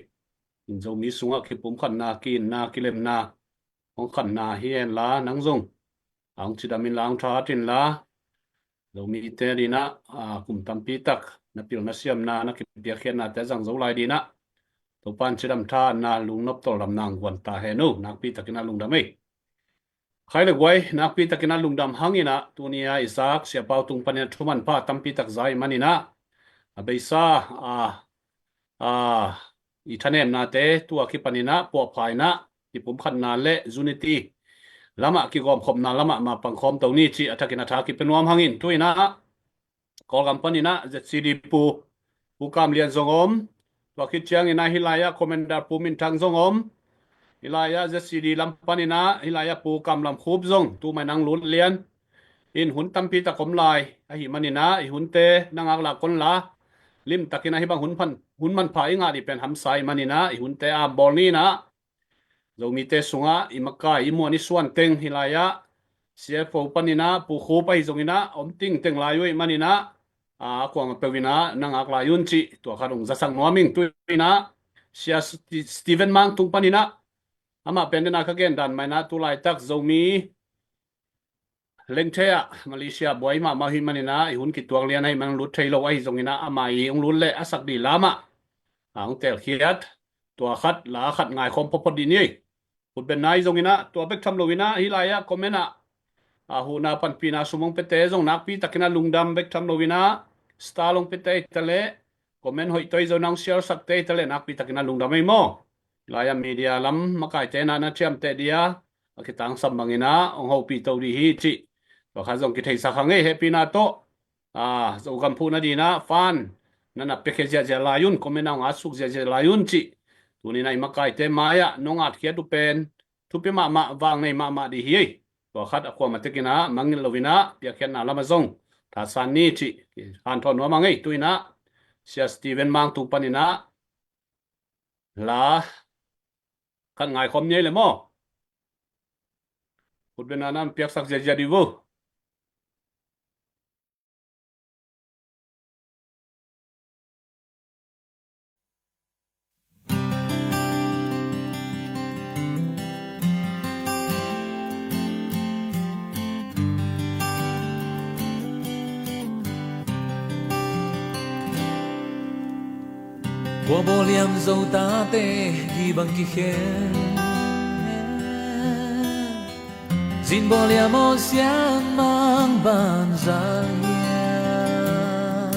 In Zomi sungah kipumkhatna, ki-itna, kilemna hong khanna hi hen la, nang zong a hong cidam inla, hong thahat inla, Zomite adingin ah, a, kum tampi tak na pilna siamna, na kipiakkhiatnate a zang zo lai dingin ah Topa'n cidam thahatna, lungnop tawldamna hong guan ta hen uh. Nakpi takin ah lungdam e. Khai le guai, nakpi takin ah lungdam hangin ah, tuni a i zak Sia Pau tung panin ah thumanpha tampi tak za i hih manin ah, a beisa, a, a, i thanemnate tua kipanin ah puahpha in ah, kipumkhatna le unity lamah, kigawmkhopna lamah mapang khawm to ni cih a thakin a tha kipia nuam hangin, tu in ah Kawlgam panin ah Z C D Pu, Pu Kam Lian zong om. Tua khit ciangin ah hih lai-ah Commander Pu Min Thang zong om. Hih lai-ah Z C D lam panin ah hih lai-ah Pu Kam Lam Khup zong, tu mai nang lut lian in hun tampi tak om lai ahih manin ah, i hunte na ngaklah kei un la, limtakin ah hih bang hun phan, hun manpha i ngah ding pen hamsa ahih manin ah, i hunte a bawl ni in ah, Zomite sungah i makai, i muan, i suan teng hih lai-ah C F O panin ah Pu Khup ahi zongin ah om tingteng lai uh ahih manin ah, a, a kuamah peuh in ah na ngak lai un cih tua khat hong zasak nuam ing. Tu in ah Sia Sti-, Stephen Mang tung panin ah, amah pen den a ka gen dan mah in ah, tu laitak Zomi lengthe ah Malaysia buai mahmah ahih manin ah, i hun kituak lian ahih man hong lut thei lo ahi zongin ah, amah i hong lut leh a sak ding la mah, a, hong telkhiat, tua khat la khat ngaikhawm photphot ding ni. Khutbenna ahi zongin ah, tua bek tham lo in ah, hih lai-ah comment ah, a, huhna panpihna sum hong piate zong nakpi takin ah lungdam bek tham lo in ah, star hong piate hi ta leh, comment hoih tawi zo na hong share sakte hi ta leh, nakpi takin ah lungdam ei maw. Hih lai-ah media lam makaite na, na thiamteh ding a, a kitangsam bangin ah hong hopih to ding hi cih, tua khat zong kitheisak hang ei. Hehpihna tawh, a, Zogam phuhna dingin ah fund na na piakhia ziahziah lai un, comment ah hong atsuk ziahziah lai un cih, tuni in ah i makaite mai-ah nong atkhiat uh pen thupi mahmah, vang nei mahmah ding hi ei. Tua khat a kuamah tekin ah mangngilh lo in ah piakkhiatna lamah zong thasan ni cih hanthawn nuam hang ei. Tu in ah Sia Stephen Mang tung panin ah la khat ngaikhawm ni ei leh maw. Khutbenna na piaksak ziahziah ding uh. Kua bawl hiam, Zo tate hi bang kikhen? Zin bawl hiam aw, sianmang banza hiam?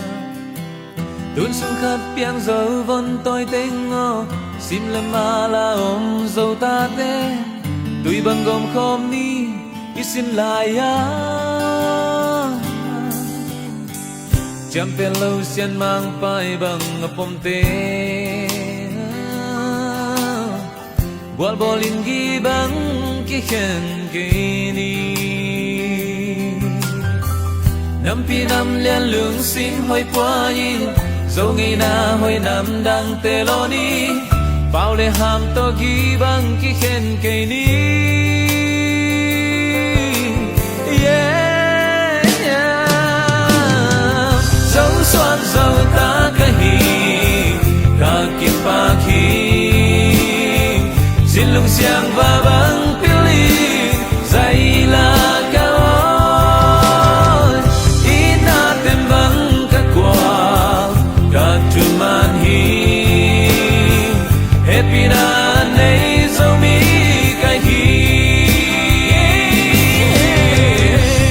Tun sung khat piang zo von tawi teng aw, sim le mala om Zo tate, tui bang gawm khawm ni i sin lai-a. Siam pen lo sian mangpai bang a pomte, gualbawl in gih bang kikhen kei ni. Nampi nam lian lungsim hoih pua in, Zo ngeina hoih nam dangte lawn ni. Pau le ham tawh gih bang kikhen kei ni. Yeah, yeah. Zo suan zo ta ka hi, ka kipak hi. Sin lungsiang va bang pil in, zaila ka awn. Itna tem bang ka kuak, ka thuman hi. Hehpihna nei Zomi ka hi.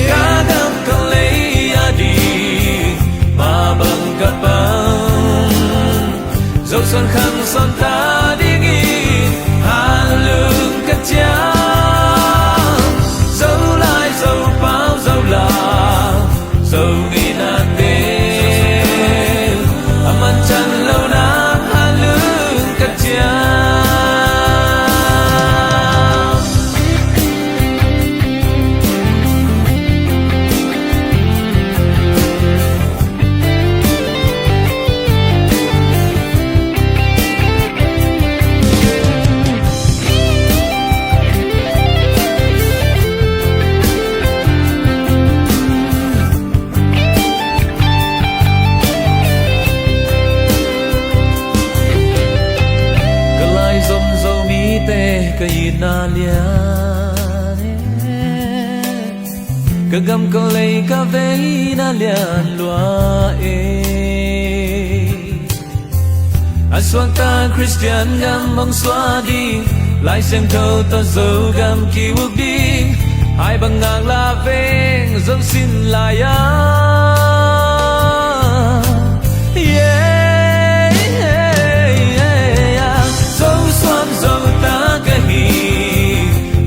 Ka gam ka lei a ding, mah bang ka pang. Zo suan khang suan ta dingin, hanlung ka ciam. Zo lai, Zo pau, Zo lau, Zo ngeina te, a man can lo nang hanlung ka ciam. Ka lai zom Zomite ka itna lian e, ka gam ka lei ka veina lian lua e. A suakta Khristian gam hong suah ding, Lai Siangtho tawh Zogam ki-uk ding, hai bang ngaklah veng Zo sin lai-a. Yeah, yeah, yeah. Zo suan zo ta ka hi,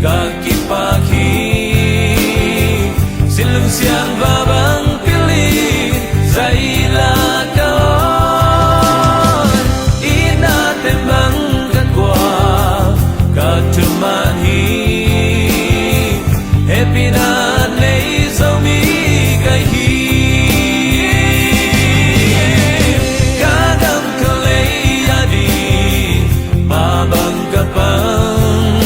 ka kipak hi. Sin lungsiang va bang pil in, zaila ka awn. Itna tem bang ka kuak, ka thuman hi. Hehpihna nei Zomi ka hi. Ka gam ka lei a ding, mah bang ka pang.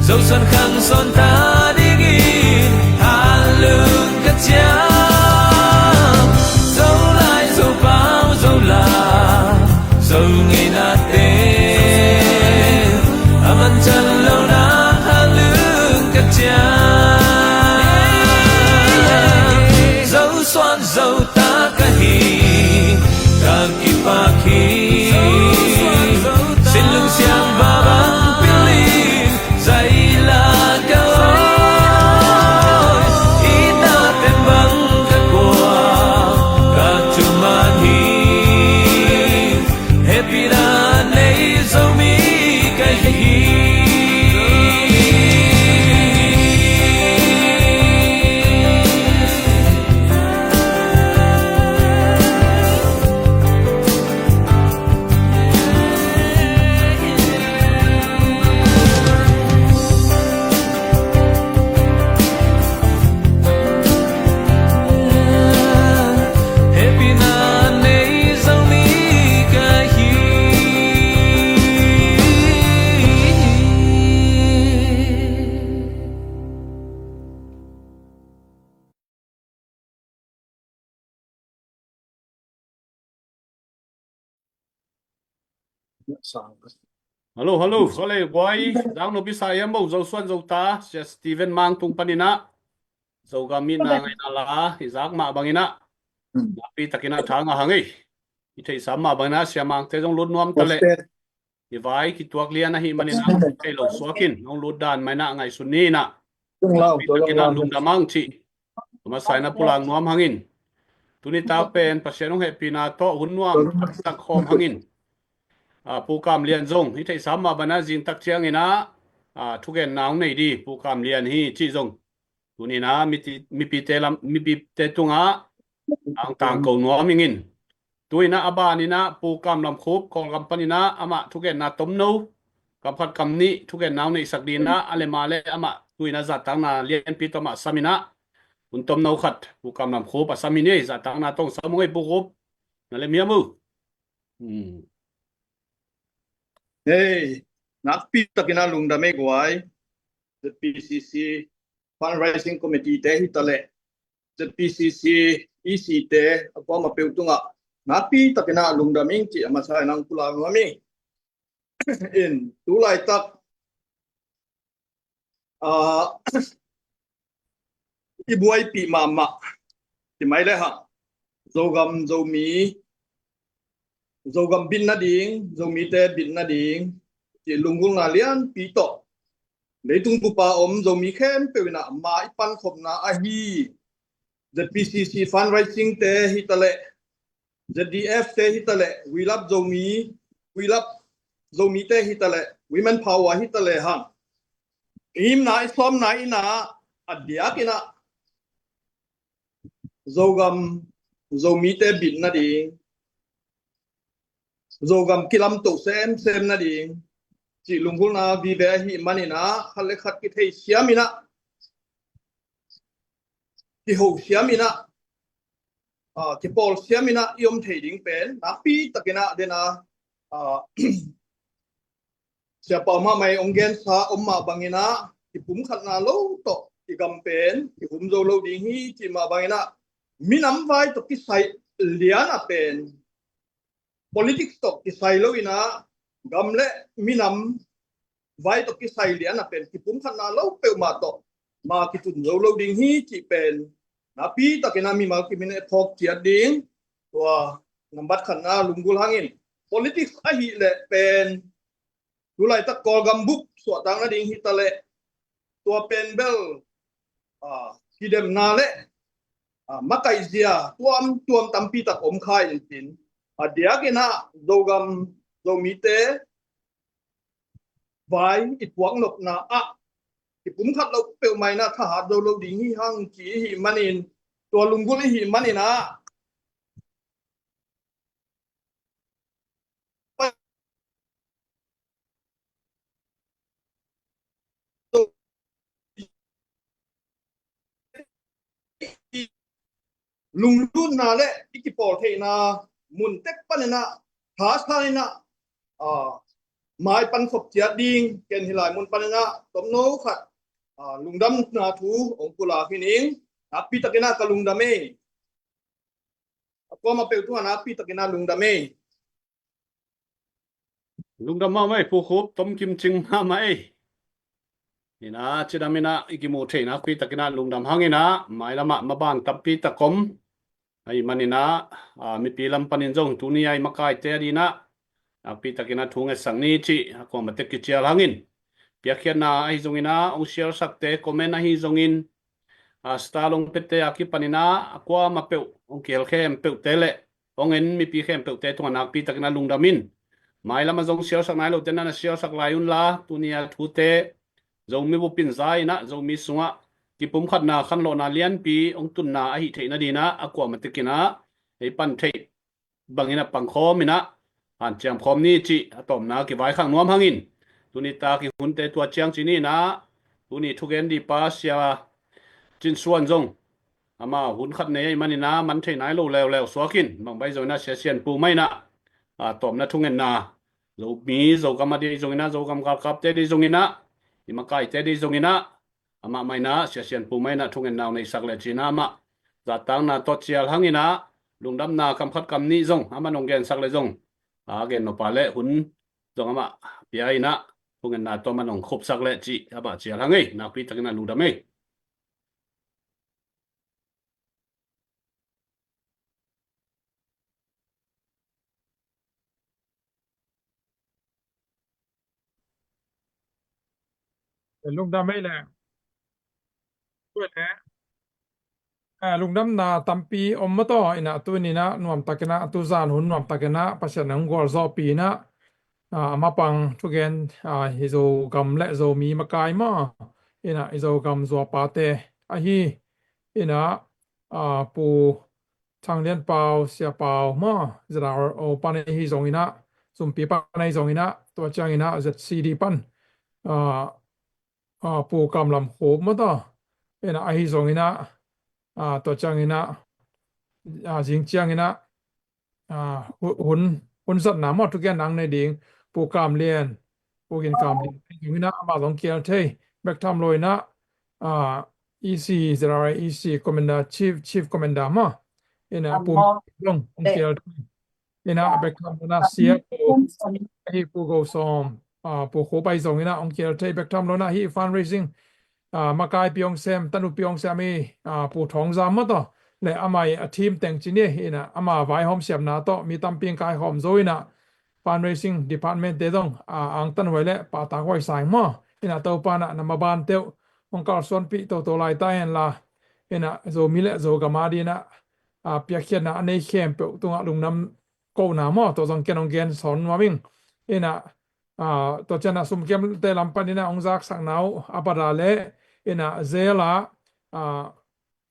Zo suan khang suan ta dingin, hanlung ka ciam. Zo lai, Zo pau, Zo lau, Zo ngeina te, a man can lo nang hanlung ka ciam. Zo suan zo ta ka hi, ka kipak hi. Sin lungsiang va bang pil in, zaila ka awn. Itna tem bang ka kuak, ka thuman hi. Hehpihna nei Zomi ka hi. Hehpihna nei Zomi ka hi. Hello, hello. Khualei guai, zang no bisa iam bo, Zo suan zo ta, Sia Steven Mang tung panin ah, Zogam itna ngaihna la i zak mah bangin ah, nakpi takin ah tha ngah hang ei. I theihsa mah bangin ah, Sia Mangte zong lut nuam ta leh. I vai kituak lian ahih manin ah, thei lo suak in, hong lut dan mah in ah ngaihsun ni in ah. Nakpi takin ah lungdam hang cih. Tua masa in ah pulak nuam hang in. Tuni tak pen Pasian hong hehpihna tawh hun nuam taktak khawm hang in. Ah, Pu Kam Lian zong, i theihsa mah bangin ah zing tak ciangin ah, ah, thugenna hong nei di, Pu Kam Lian hi cih zong. Tuni in ah miti-, mipite lam, mipite tungah, Ang tangko nuam ing in. Tu-in ah a ban in ah Pu Kam Lam Khup Kawlgam panin ah amah thugenna tomno, kam khat kam nih thugenna hong neihsak dingin ah, a le ma le amah tu-in ah zahtakna lianpi tawh amah sam in ah hun tomno khat Pu Kam Lam Khup a sam hi ni. Zahtakna tawh sam ung ei Pu Khup. Na lem hiam uh? Hmm. Hei, nakpi takin ah lungdam ei guai. Z P C C Fundraising Committee te hi ta leh, Z P C C E C te a kuamah peuh tungah nakpi takin ah lungdam ing cih a masa in ah hong pulak nuam ing. In, tu laitak, ah, i buaipih mahmah, ci mai le hang, Zogam, Zomi, Zogam bit nading, Zomite bit nading, cih lunggulhna lianpi tawh leitung bup a om Zomi khempeuh in ah ma i pankhopna ahi Z P C C fundraising te hi ta leh, Z D F te hi ta leh, We Love Zomi, We Love Zomite hi ta leh, Women Power hi ta leh hang, himna i sawmna in ah a diak in ah Zogam, Zomite bit nading, Zogam kilamto semsem nading cih lunggulhna vive ahih manin ah, khat le khat kithei siam in ah, kiho siam in ah, ah, kipawl siam in ah i om thei ding pen nakpi takin ah den a, ah, Siapa mahmah i hong gensa om mah bangin ah, kipumkhatna lo tawh i gam pen kihum zo lo ding hi cih mah bangin ah, minam vai tawh kisai lian a pen, politics tawh kisai lo in ah, gam le minam vai tawh kisai lian a pen kipumkhatna lo peuhmah tawh ma kitun zo lo ding hi cih pen nakpi takin ah mimal kimin e thawk ciat ding. Tua nambat khatna lunggulh hangin, politics ahih leh pen tu laitak Kawlgam bup suahtak nading hi ta leh, tua pen bel, ah, kidemna le, ah, makaihzia tuamtuam tampi tak om kha in cin, a diak in ah Zogam, Zomite vai i puak nopna ah kipumkhat lo peuhmah in ah thahat zo lo ding hi hang ci i hih manin, tua lunggulh i hih manin ah lunglutna le i kipawl theihna mun tek panin ah, thasan in ah, ah, mai pankhop ciat ding, ken hih lai mun panin ah tomno khat, ah, lungdamna thu hong pulak hi ning. Nakpi takin ah ka lungdam ei. A kuamah peuh tungah nakpi takin ah lungdam ei. Lungdam mahmah ei, Pu Khup, tom kimcing mahmah ei. In ah, cidam in ah i kimuh theih nakpi takin ah lungdam hang in ah, mailam ah maban tampi tak om. Ahih manin ah, ah, mipi lam panin zong tuni a i makaite ading in ah nakpi takin ah thu ngetsak ni cih a kuamah tek kicial hangin, piakkhiatna ahi zongin ah, hong share sakte, comment ahi zongin, ah, star hong piate a kipanin ah a kuamah peuh hong kihel khempeuhte le hong en mipi khempeuhte tungah nakpi takin ah lungdam in. Mailam ah zong share sak nai lote na na share sak lai un la, tuni a thute Zomi bup in za in ah Zomi sungah kipumkhatna khanlawhna lianpi hong tunna ahih theih nading in ah a kuamah tek in ah ei pan theih bangin ah pangkhawm in ah hanciam khawm ni cih a tawpna kivaikhak nuam hangin, tuni tak i hunte tua ciang ci ni in ah, tuni thugen ding pa Sia Cin Suan zong amah hun khat nei ahih manin ah man thei nai lo leuleu suak in, bang bang zong in ah Sia Sian Pu mah in ah, a tawpna thungetna, Zomi, Zogam a ding zong in ah, Zogam galkapte ding zong in ah, i makaite ding zong in ah, amah mah in ah, Sia Sian Pu mah in ah thungetna hong neihsak leh ci in ah, amah zahtakna tawh cial hang in ah, lungdamna kam khat kam nih zong amah hong gensak leh zong, a gen nop a leh hun zong amah pia in ah, thungetna tawh amah hong khupsak leh cih amah cial hang ei. Nakpi takin ah lungdam ei. Lungdam ei leh. Tua leh, ah, lungdamna tampi om mah tawh in ah, tuni in ah nuamtak in ah, tuzan hun nuamtak in ah Pasian in hong gualzawhpih in ah, ah, a mapang thugen, ah, i Zogam le Zomi makai mah in ah, i Zogam zuapate ahi in ah, ah, Pu Thang Lian Pau, Sia Pau maw, Z R O pan ahi zongin ah, Zumpi pan ahi zongin ah, tua ciangin ah Z C D pan, ah, ah, Pu Kam Lam Khup maw taw, ina ahi zongin ah, ah, tua ciangin ah, ah, zing ciangin ah, ah, hu-, hun, hun zatna maw, thugen nang nei ding, Pu Kam Lian, Pu Gin Kam Lian, ahi zongin ah, amah zong kial thei, bek tham lo in ah, ah, E C, Z R A E C Commander, Chief, Chief Commander maw, ina Pu Kam Lian zong hong kial thei. Ina bek tham lo in ah, Sia Pu, ahi Pu Go Sawm, ah, Pu Khup ahi zongin ah hong kial thei, bek tham lo in ah hih fundraising, ah, makaipi hong sem, tanupi hong sem i, ah, Pu Thawng Zam maw taw, le amah i a team teng ci ni, ina ama vaihawm siamna tawh mi tampi hong kaikhawm zo in ah fundraising department te zong, ah, angtanhuai le pahtakhuai sa ing maw, ina Topa in ah na maban teuh hong kalsuanpih toto lai ta hen la, ina Zomi le Zogam ading in ah, ah, piakkhiatna a nei khempeuh tungah lungdam kohna maw, tua zong ken hong gen sawn nuam ing. Ina, ah, tua ciang ah sumkiamte lam panin ah hong zaksakna uh a pat a le, ina jail ah, ah,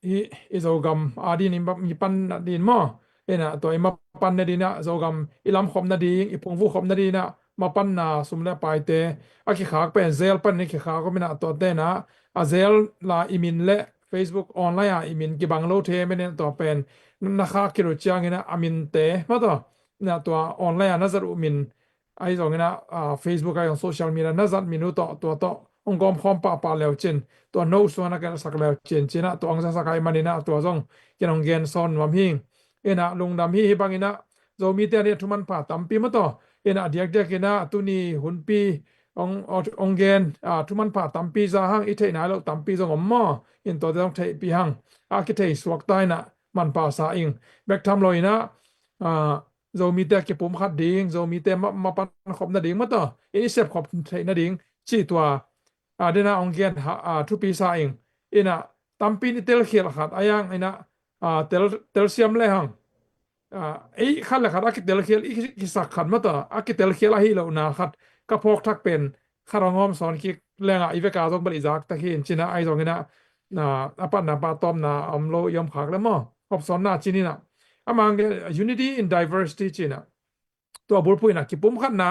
i, i Zogam ading in i ma-, i pan nading maw, ina tua i mapan nading ah, Zogam i lamkhop nading, i phungvuh khop nading ah mapanna sum le paite a kikhak pen jail panin a kikhak om in ah, tuate in ah a jail la i min le Facebook online ah i min kibang lo thei men in ah, tua pen na khak khit uh ciangin ah a minte maw taw, na tua online ah na zat uh min ahi zongin ah, ah, Facebook ahi zong social media na zat min uh tawh, tua tawh hong gawmkhawm pahpah le uh cin, tua no sungah na gelhsak le uh cin, ci-in ah tua hong zasak ahih manin ah tua zong ken hong gen sawn nuam hi ing. Ina lungdam hi. Hih bangin ah Zomite ading ah thu manpha tampi maw taw, ina diakdiakin ah tuni hunpi hong, hong gen, ah, thu manpha tampi za hang, i theih nai loh tampi zong om maw, in tuate zong theihpih hang, a kithei suak ta in ah manpha sa ing. Bek tham lo in ah, ah, Zomite a kipumkhat ding, Zomite ma, mapan khop nading maw taw, in i sepkhop theih nading cih tua, ah, dena hong gen ha, ah, thupi sa ing. Ina tampi in i telkhial khat a, a yang ina, ah, tel, telsiam le hang, ah, ei khat le khat a kitelkhial i ki, kisak khat maw taw, a kitelkhial ahi lohna khat ka phawk thak pen, khat hong hawm sawn kik leng ah i vek a zong bel i zak ta khin, ci-in ah ahi zongin ah, na, a patna pahtawpna om lo i om khak le maw, hawm sawnna ci-in ah, amah hong gen unity in diversity ci-in ah, tua bulphuh in ah kipumkhatna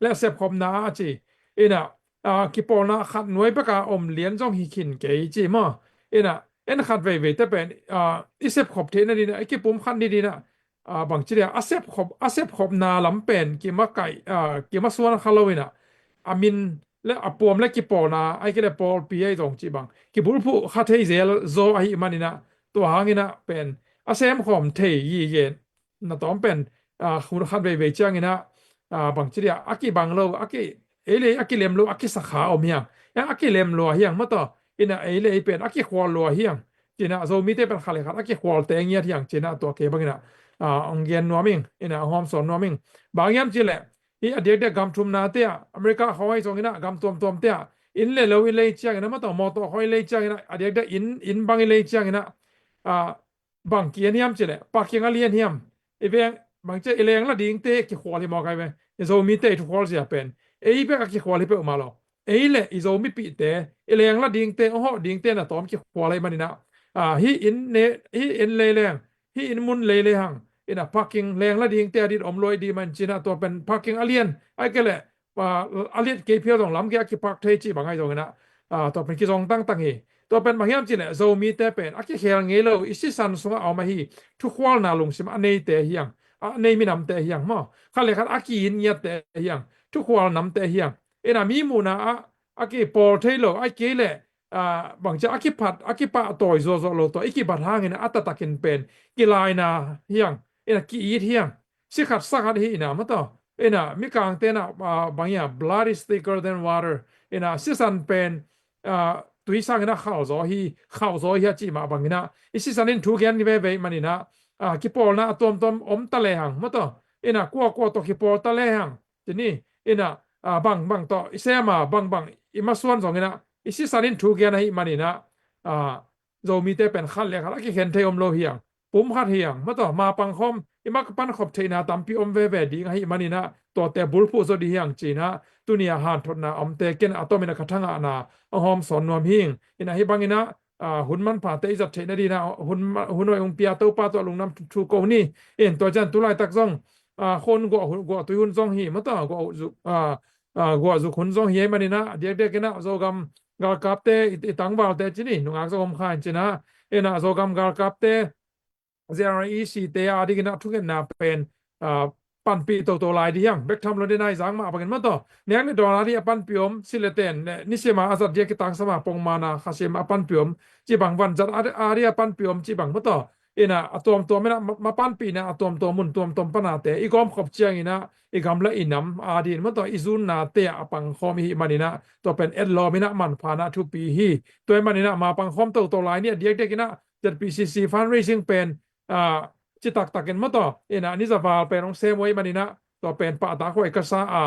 le sepkhopna a ci. Ina, ah, kipawlna khat nuai bek a om lian zong hi khin kei ci maw. Ina en khat veiveite pen, ah, i sepkhop theih nading ah, i kipumkhat nading ah, ah, bangci dia, a sepkhop, a sepkhopna lam pen kimakaih, ah, kimasuan kha lo in ah, a min le a puam le kipawlna, ahih kei leh pawlpi ahi zong cih bang kibulphuh kha thei zel zaw ahih manin ah, tua hangin ah pen a semkhawm thei gige na tawm pen, ah, hun khat veivei ciangin ah, ah, bangci dia, a kibang lo, a ki, ei le ei a kilem lo, a kisakha om hi hang. Yang a kilem lua hi hang maw taw, ina ei le ei pen a kikhual lua hi hang. Ci-in ah Zomite pen khat le khat a kikhualte ngiat hi hang, ci-in ah tua kei bangin ah, ah, hong gen nuam ing, ina hong hawm sawn nuam ing. Bang hiam cih leh, hih a diakdiak gam thumnate ah, America khawng ahi zongin ah gam tuamtuamte ah, inn le lo i lei ciangin ah maw taw, mawtaw khawng i lei ciangin ah, a diakdiak inn, inn bang i lei ciangin ah, ah, bang ki-en hiam cih leh, parking a lian hiam, i veng, bangci a, i lengla dingte kikhual hi mawk ahi ve. I Zomite i thukhual zia pen ei bek a kikhual hi peuhmah lo. Ei le i Zomipihte, i lengla dingte, hong hawh dingte na tawm kikhual ahih manin ah, ah, hih inn ne, hih inn lei leng, hih inn mun lei le hang, ina parking lengla dingte a dit om lua i dih man, ci-in ah tua pen parking a lian, ahih kei leh, ah, a liat kei phial zong lam kei a kipark thei cih bang ahi zongin ah, ah, tua pen kizong tangtang hi. Tua pen bang hiam cih leh Zomite pen a kikhel ngei lo, i sisan sungah a om ahi, thukhualna lungsim a neite hi hang, a nei minamte hi hang maw. Khat le khat a ki-it ngiatte hi hang, thukhual namte hi hang. Ina mi muhna ah a kipawl thei lo, ahih kei leh, ah, bangci a kiphat, a kipahtawi zuahzuah lo tawh i kibat hangin a taktakin pen kilaina hi hang, ina ki-it hi hang. Si khat sa khat hi ina maw taw. Ina mikangte in ah, ah, bang hiam, blood is thicker than water. Ina sisan pen, ah, tui sangin ah khauh zaw hi, khauh zaw hi a cih mah bangin ah, i sisan in thu gen veve ahih manin ah, ah, kipawlna a tuamtuam om ta le hang maw taw. Ina kuakua tawh kipawl ta le hang, ci ni. Ina, ah, bangbang tawh i sem a, bangbang i masuan zongin ah, i sisan in thu gen ahih manin ah, ah, Zomite pen khat le khat a kikhen thei om lo hi hang, pumkhat hi hang maw taw, mapang khawm, i mapan khop theihna tampi om veve ding ahih manin ah, tuate bulphuh zaw ding hi hang, ci-in ah tuni a hanthotna omte ken a tomin a ka thangahna hong hawm sawn nuam hi ing. Ina hih bangin ah, ah, hun manphate i zat theih nadingin ah hun ma-, hun hoih hong pia Topa tungah lungdam thu ko ni. In tua ciang tu laitak zong, ah, khua guah hun, guah tui hun zong hi maw, tua guah zuk, ah, ah, guah zuk hun zong hi ahih manin ah diakdiakin ah Zogam galkapte, i, i tangvalte ci ni, nungak zong om kha in ci-in ah, in ah Zogam galkapte, Z R E C te adingin ah thungetna pen, ah, panpih toto lai ding hi hang. Bek tham lo ding a i zak mah bangin maw, tua nek le dawn adingin a panpih om, silh le ten, eh, nisim a a zat ding a kitangsam a pongman a khasim a panpih om, cih bang vanzat a, adingin a panpih om cih bang maw, tua in ah a tuamtuam in ah ma, ma panpihna a tuamtuam mun tuamtuam panate i gawmkhop ciangin ah i gam le i nam adingin maw, tua i zunnate ah a pangkhawm i hih manin ah tua pen etlawm in ah manpha in ah thupi hi. Tua ahih manin ah ma pangkhawm toto lai ni, a diakdiakin ah Z P C C fundraising pen, ah, citaktakin maw, tua in ah ni za val pen hong sem uh ahih manin ah tua pen pahtakhuai ka sa a,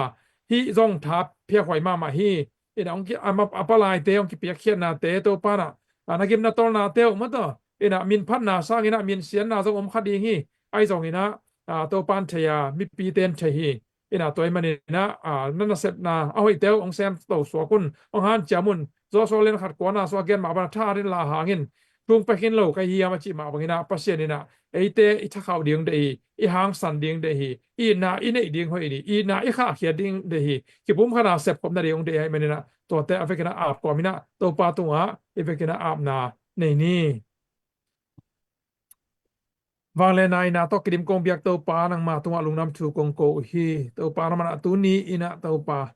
hih zong tha phiakhuai mahmah hi. In ah hong ki, a ma, a palaite hong kipiakkhiatnate Topa in ah, ah, na gim na tawlnate uh maw, tua in ah min phatna sangin ah min siatna zong om kha ding hi. Ahi zongin ah, ah, Topa in thei a, mipite in thei hi. In ah tua ahih manin ah, ah, na nasepna a hoihte uh hong sem to suak un, hong hanciam un. Joshua lian khat kuana sung a gen mah bangin, tha a rin la hangin tung pia khin lo ka hi hiam a cih mah bangin ah Pasian in ah eite i thakhauh ding deih hi, i hangsan ding deih hi, itna i neih ding hoih hi, itna i khahkhia ding deih hi, kipumkhat a sepkhop nading hong deih ahih manin ah tuate a vekin ah ap kawmin ah Topa tungah i vekin ah apna nei ni. Vangliatna in ah tawh kidim kong biak Topa, nangma tungah lungdam thu kong ko uh hi. Topa, nangman ah tuni in ah Topa,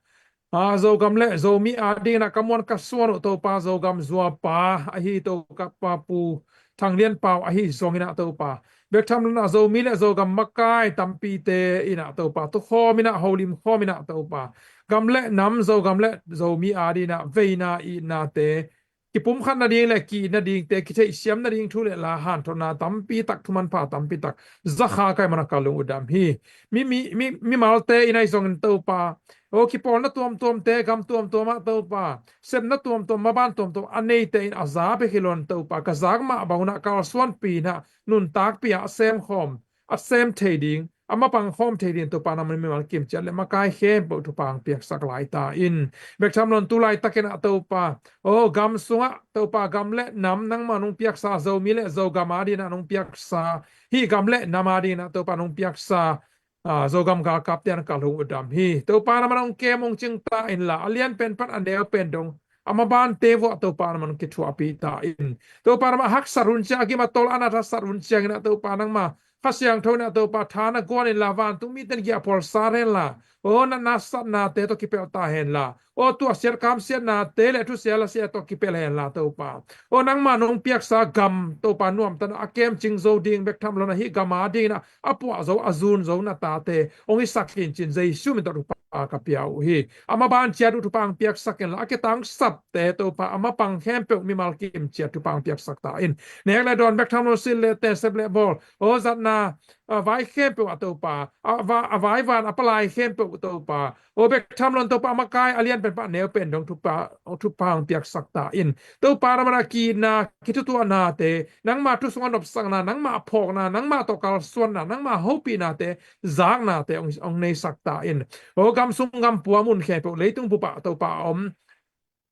a, Zogam le Zomi adingin ah ka muan ka suan uh Topa, Zogam zuapa ahi Topa Pu Thang Lian Pau ahi zongin ah Topa, bek tham lo in ah Zomi le Zogam makai tampite in ah Topa, tukhawm in ah, holim khawm in ah Topa, gam le nam, Zogam le Zomi adingin ah veina itnate kipumkhat nading le ki-it nadingte, kitheihsiam nading thu le la hanthotna tampi tak, thumanpha tampi tak za kha ka hih manin ah ka lung uh dam hi. Mi, mi, mi, mimalte in ahi zongin Topa, aw, kipawlna tuamtuamte gam tuamtuam ah Topa, sepna tuamtuam, maban tuamtuam a neite in a za bek hi lo in Topa, ka zak mah bang un ah kalsuanpih in ah, nuntakpih a, a semkhawm, a sem thei ding, a mapang khawm thei ding Topa, nangman mimal kimciat le makai khempeuh thupha hong piaksak lai ta in. Bek tham lo in tu laitakin ah Topa, aw, gam sungah Topa, gam le nam nangman hong piaksa, Zomi le Zogam adingin ah hong piaksa, hih gam le nam adingin ah Topa hong piaksa, a, Zogam galkapte in ka lung uh dam hi. Topa, nangman hong kem hong cing ta inla, a lianpen pan a neupen dong, a mabante vuah Topa, nangman kithuahpih ta in. Topa, nangmah haksat hun ciang, a gim a tol a nat haksat hun ciangin ah Topa, nangma Kha Siangtho in ah Topa tha na guan inla, vantung mite in giahphual sat hen la, aw, na, na satnate tawh kipelh ta hen la, aw, tuahsiat kamsiatnate le thusia lasiate tawh kipelh hen la Topa, aw, nangma nong piaksa gam Topa, nuamtakin a kemcing zo ding bek tham lo in ah, hih gam adingin ah a puah zo, a zun zo na tate hong hisak in cin, Jesu min tawh thupha ka pia uh hi. A maban ciat uh thupha hong piaksak inla, a kitangsapte Topa, a mapang khempeuh mimal kimciat thupha hong piaksak ta in. Nek le dawn bek tham lo, silh le ten, sep le bawl, aw, zatna, a, vai khempeuh ah Topa, a va, a vaivan a palai khempeuh Topa, aw, bek tham lo in Topa, a makai a lianpen pan a neupen dong thupha, thupha hong piaksak ta in. Topa, nangman ah ki-itna, kithutuahnate, nangma thu sungah nopsakna, nangma phawkna, nangma tawh kalsuanna, nangma hopihnate, zaknate hong, hong neisak ta in. Aw, gam sung gam pua mun khempeuh, leitung bup ah Topa a om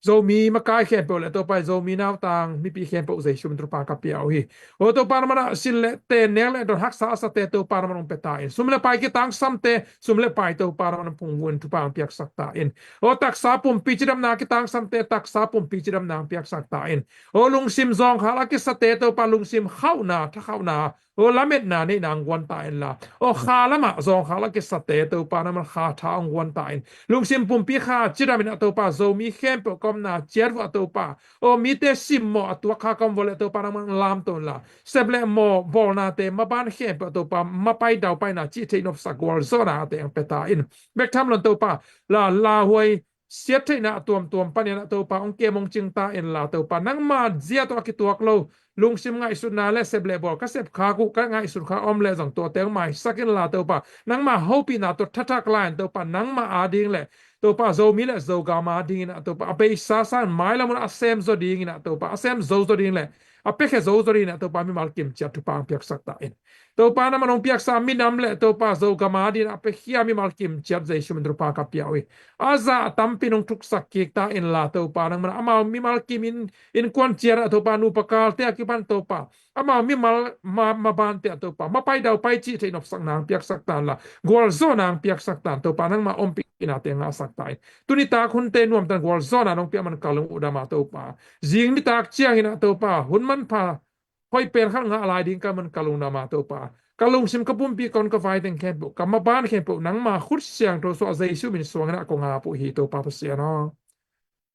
Zomi makai khempeuh le Topa, Zomi nautang mipi khempeuh Jesu min thupha ka pia uh hi. Aw Topa, nangman ah silh le ten, nek le dawn, haksa a sate Topa, nangman hong pia ta in. Sum le pai kitangsamte, sum le pai Topa, nangman hong phungvuh in thupha hong piaksak ta in. Aw taksa pumpi cidamna kitangsamte, taksa pumpi cidamna hong piaksak ta in. Aw lungsim zawngkhal a kisate Topa, lungsim khauhna, thakhauhna, aw lametna neihna hong guan ta inla, aw kha lamah zawngkhal a kisate Topa, nangman kha tha hong guan ta in. Lungsim pumpi kha cidam in ah Topa, Zomi khempeuh ka omna ciat vuah Topa, aw mite simmawh a tuak kha ka om vuah le Topa, nangman lamto inla, sep le mawl bawlnate maban khempeuh Topa, mapai daupaina, cih theih nopsak gualzawhnate hong pia ta in. Bek tham lo in Topa, la, lauhuai siattheihna a tuamtuam panin ah Topa, hong kem hong cing ta inla Topa, nangma zia tawh a kituak lo lungsim ngaihsutna le sep le bawl, ka sep khak uh, ka ngaihsut khak a om leh zong tuate hong maisak inla Topa, nangma hopihna tawh thathak lai in Topa, nangma ading le Topa, Zomi le Zogam a dingin ah Topa, a beisa sangin mailam un a sem zaw dingin ah Topa, a sem zo zaw ding le a piakhia zo zaw dingin ah Topa, mimal kimciat thupha hong piaksak ta in. Topa, nangman hong piaksa minam le Topa, Zogam a dingin a piakhia mimal kimciat Jesu min thupha ka pia uh hi. A za a tampi nong thuksak kik ta inla Topa, nangman amau mimal kim in, innkuan ciat ah Topa, nupa kalte a kipan Topa, amau mimal ma, mabante ah Topa, mapai daupai cih theih nopsak nang piaksak ta inla, gualzawh nang piaksak ta in Topa, nangma ompihna te ngahsak ta in. Tuni tak hunte nuamtan gualzawhna nong piak man ka lung uh dam a Topa. Zing nitak ciangin ah Topa, hun manpha hoih pen khat ngah lai ding ka man ka lung dam a Topa. Ka lungsim, ka pumpi, ka hun ka vai teng khempeuh, ka maban khempeuh nangma khut siangtho suah Jesu min suangin ah kong ap uh hi Topa Pasian aw.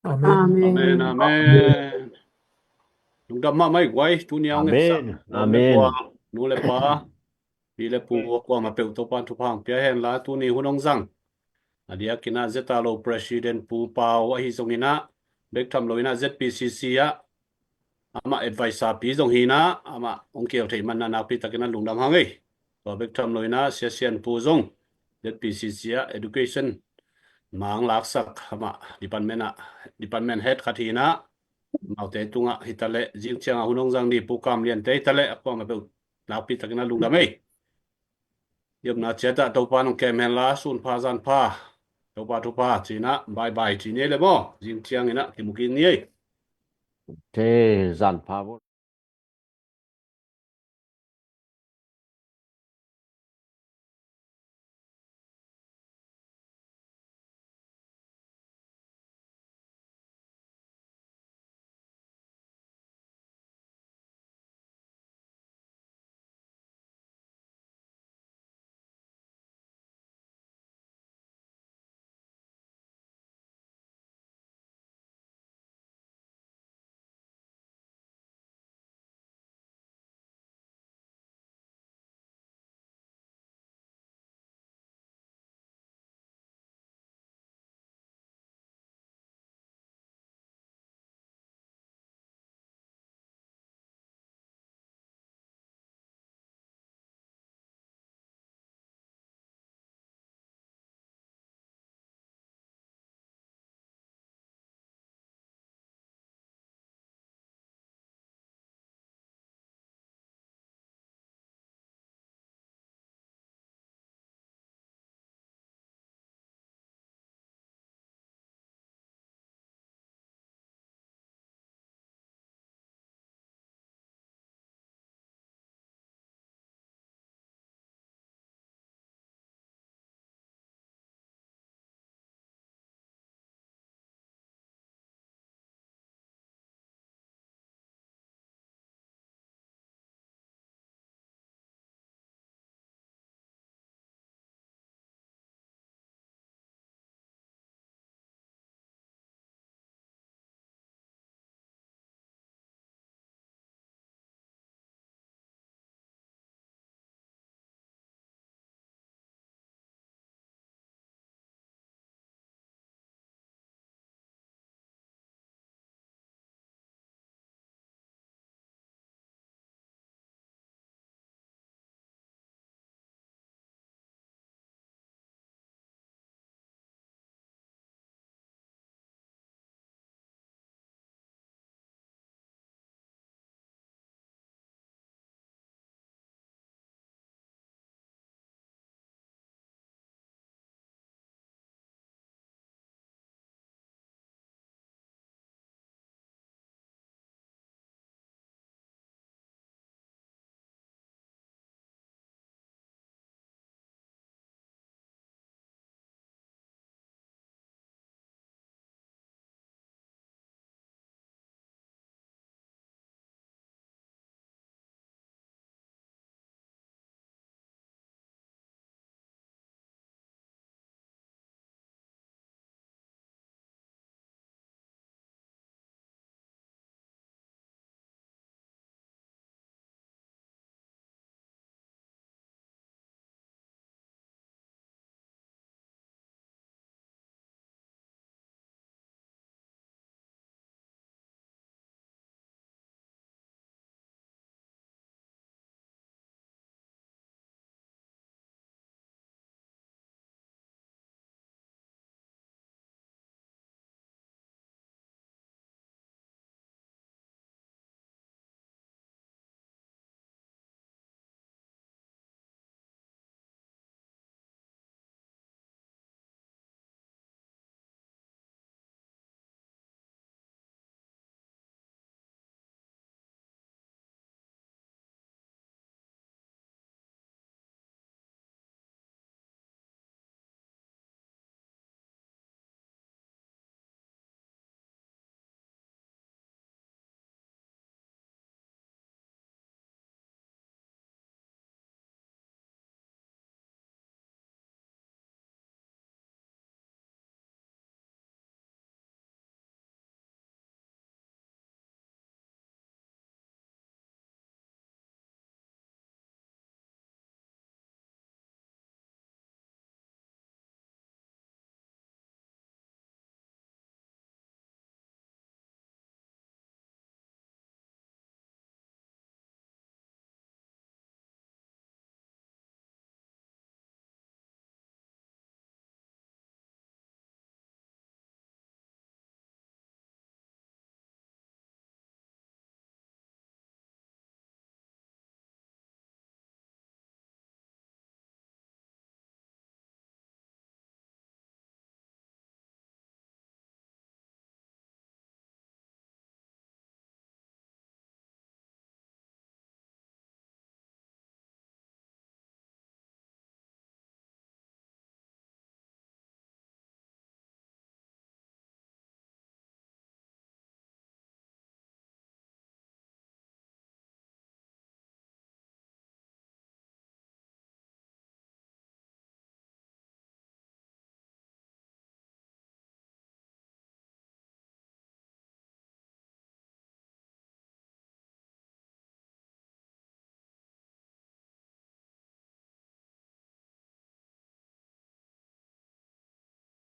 Amen. Amen, amen. Lungdam mahmah i guai, tuni a hong etsak. Amen. Amen. Nu le pa, pi le pu, a kuamah peuh Topa'n thupha hong pia hen la, tuni hun hong zang. A diakin ah Z R lo President Pu Pau ahi zongin ah, bek tham loin ah Z P C C ah amah adviser pi zong hi in ah, amah hong kihel theih man ah nakpi takin ah lungdam hang ei. Tua bek tham loin ah Sia Sian Pu zong Z P C C ah education mang laksak amah department ah, department head khat hi in ah, amaute tungah hi ta leh, zing ciang a hun hong zang ni Pu Kam Lian te hi ta leh, a kuamah peuh nakpi takin ah lungdam ei. I omna ciat ah Topa nong kem hen la, sun pha zan pha, Topa thupha ci in ah bye bye ci ni ei le maw. Zing ciangin ah kimu kik ni ei. Te zan pha maw.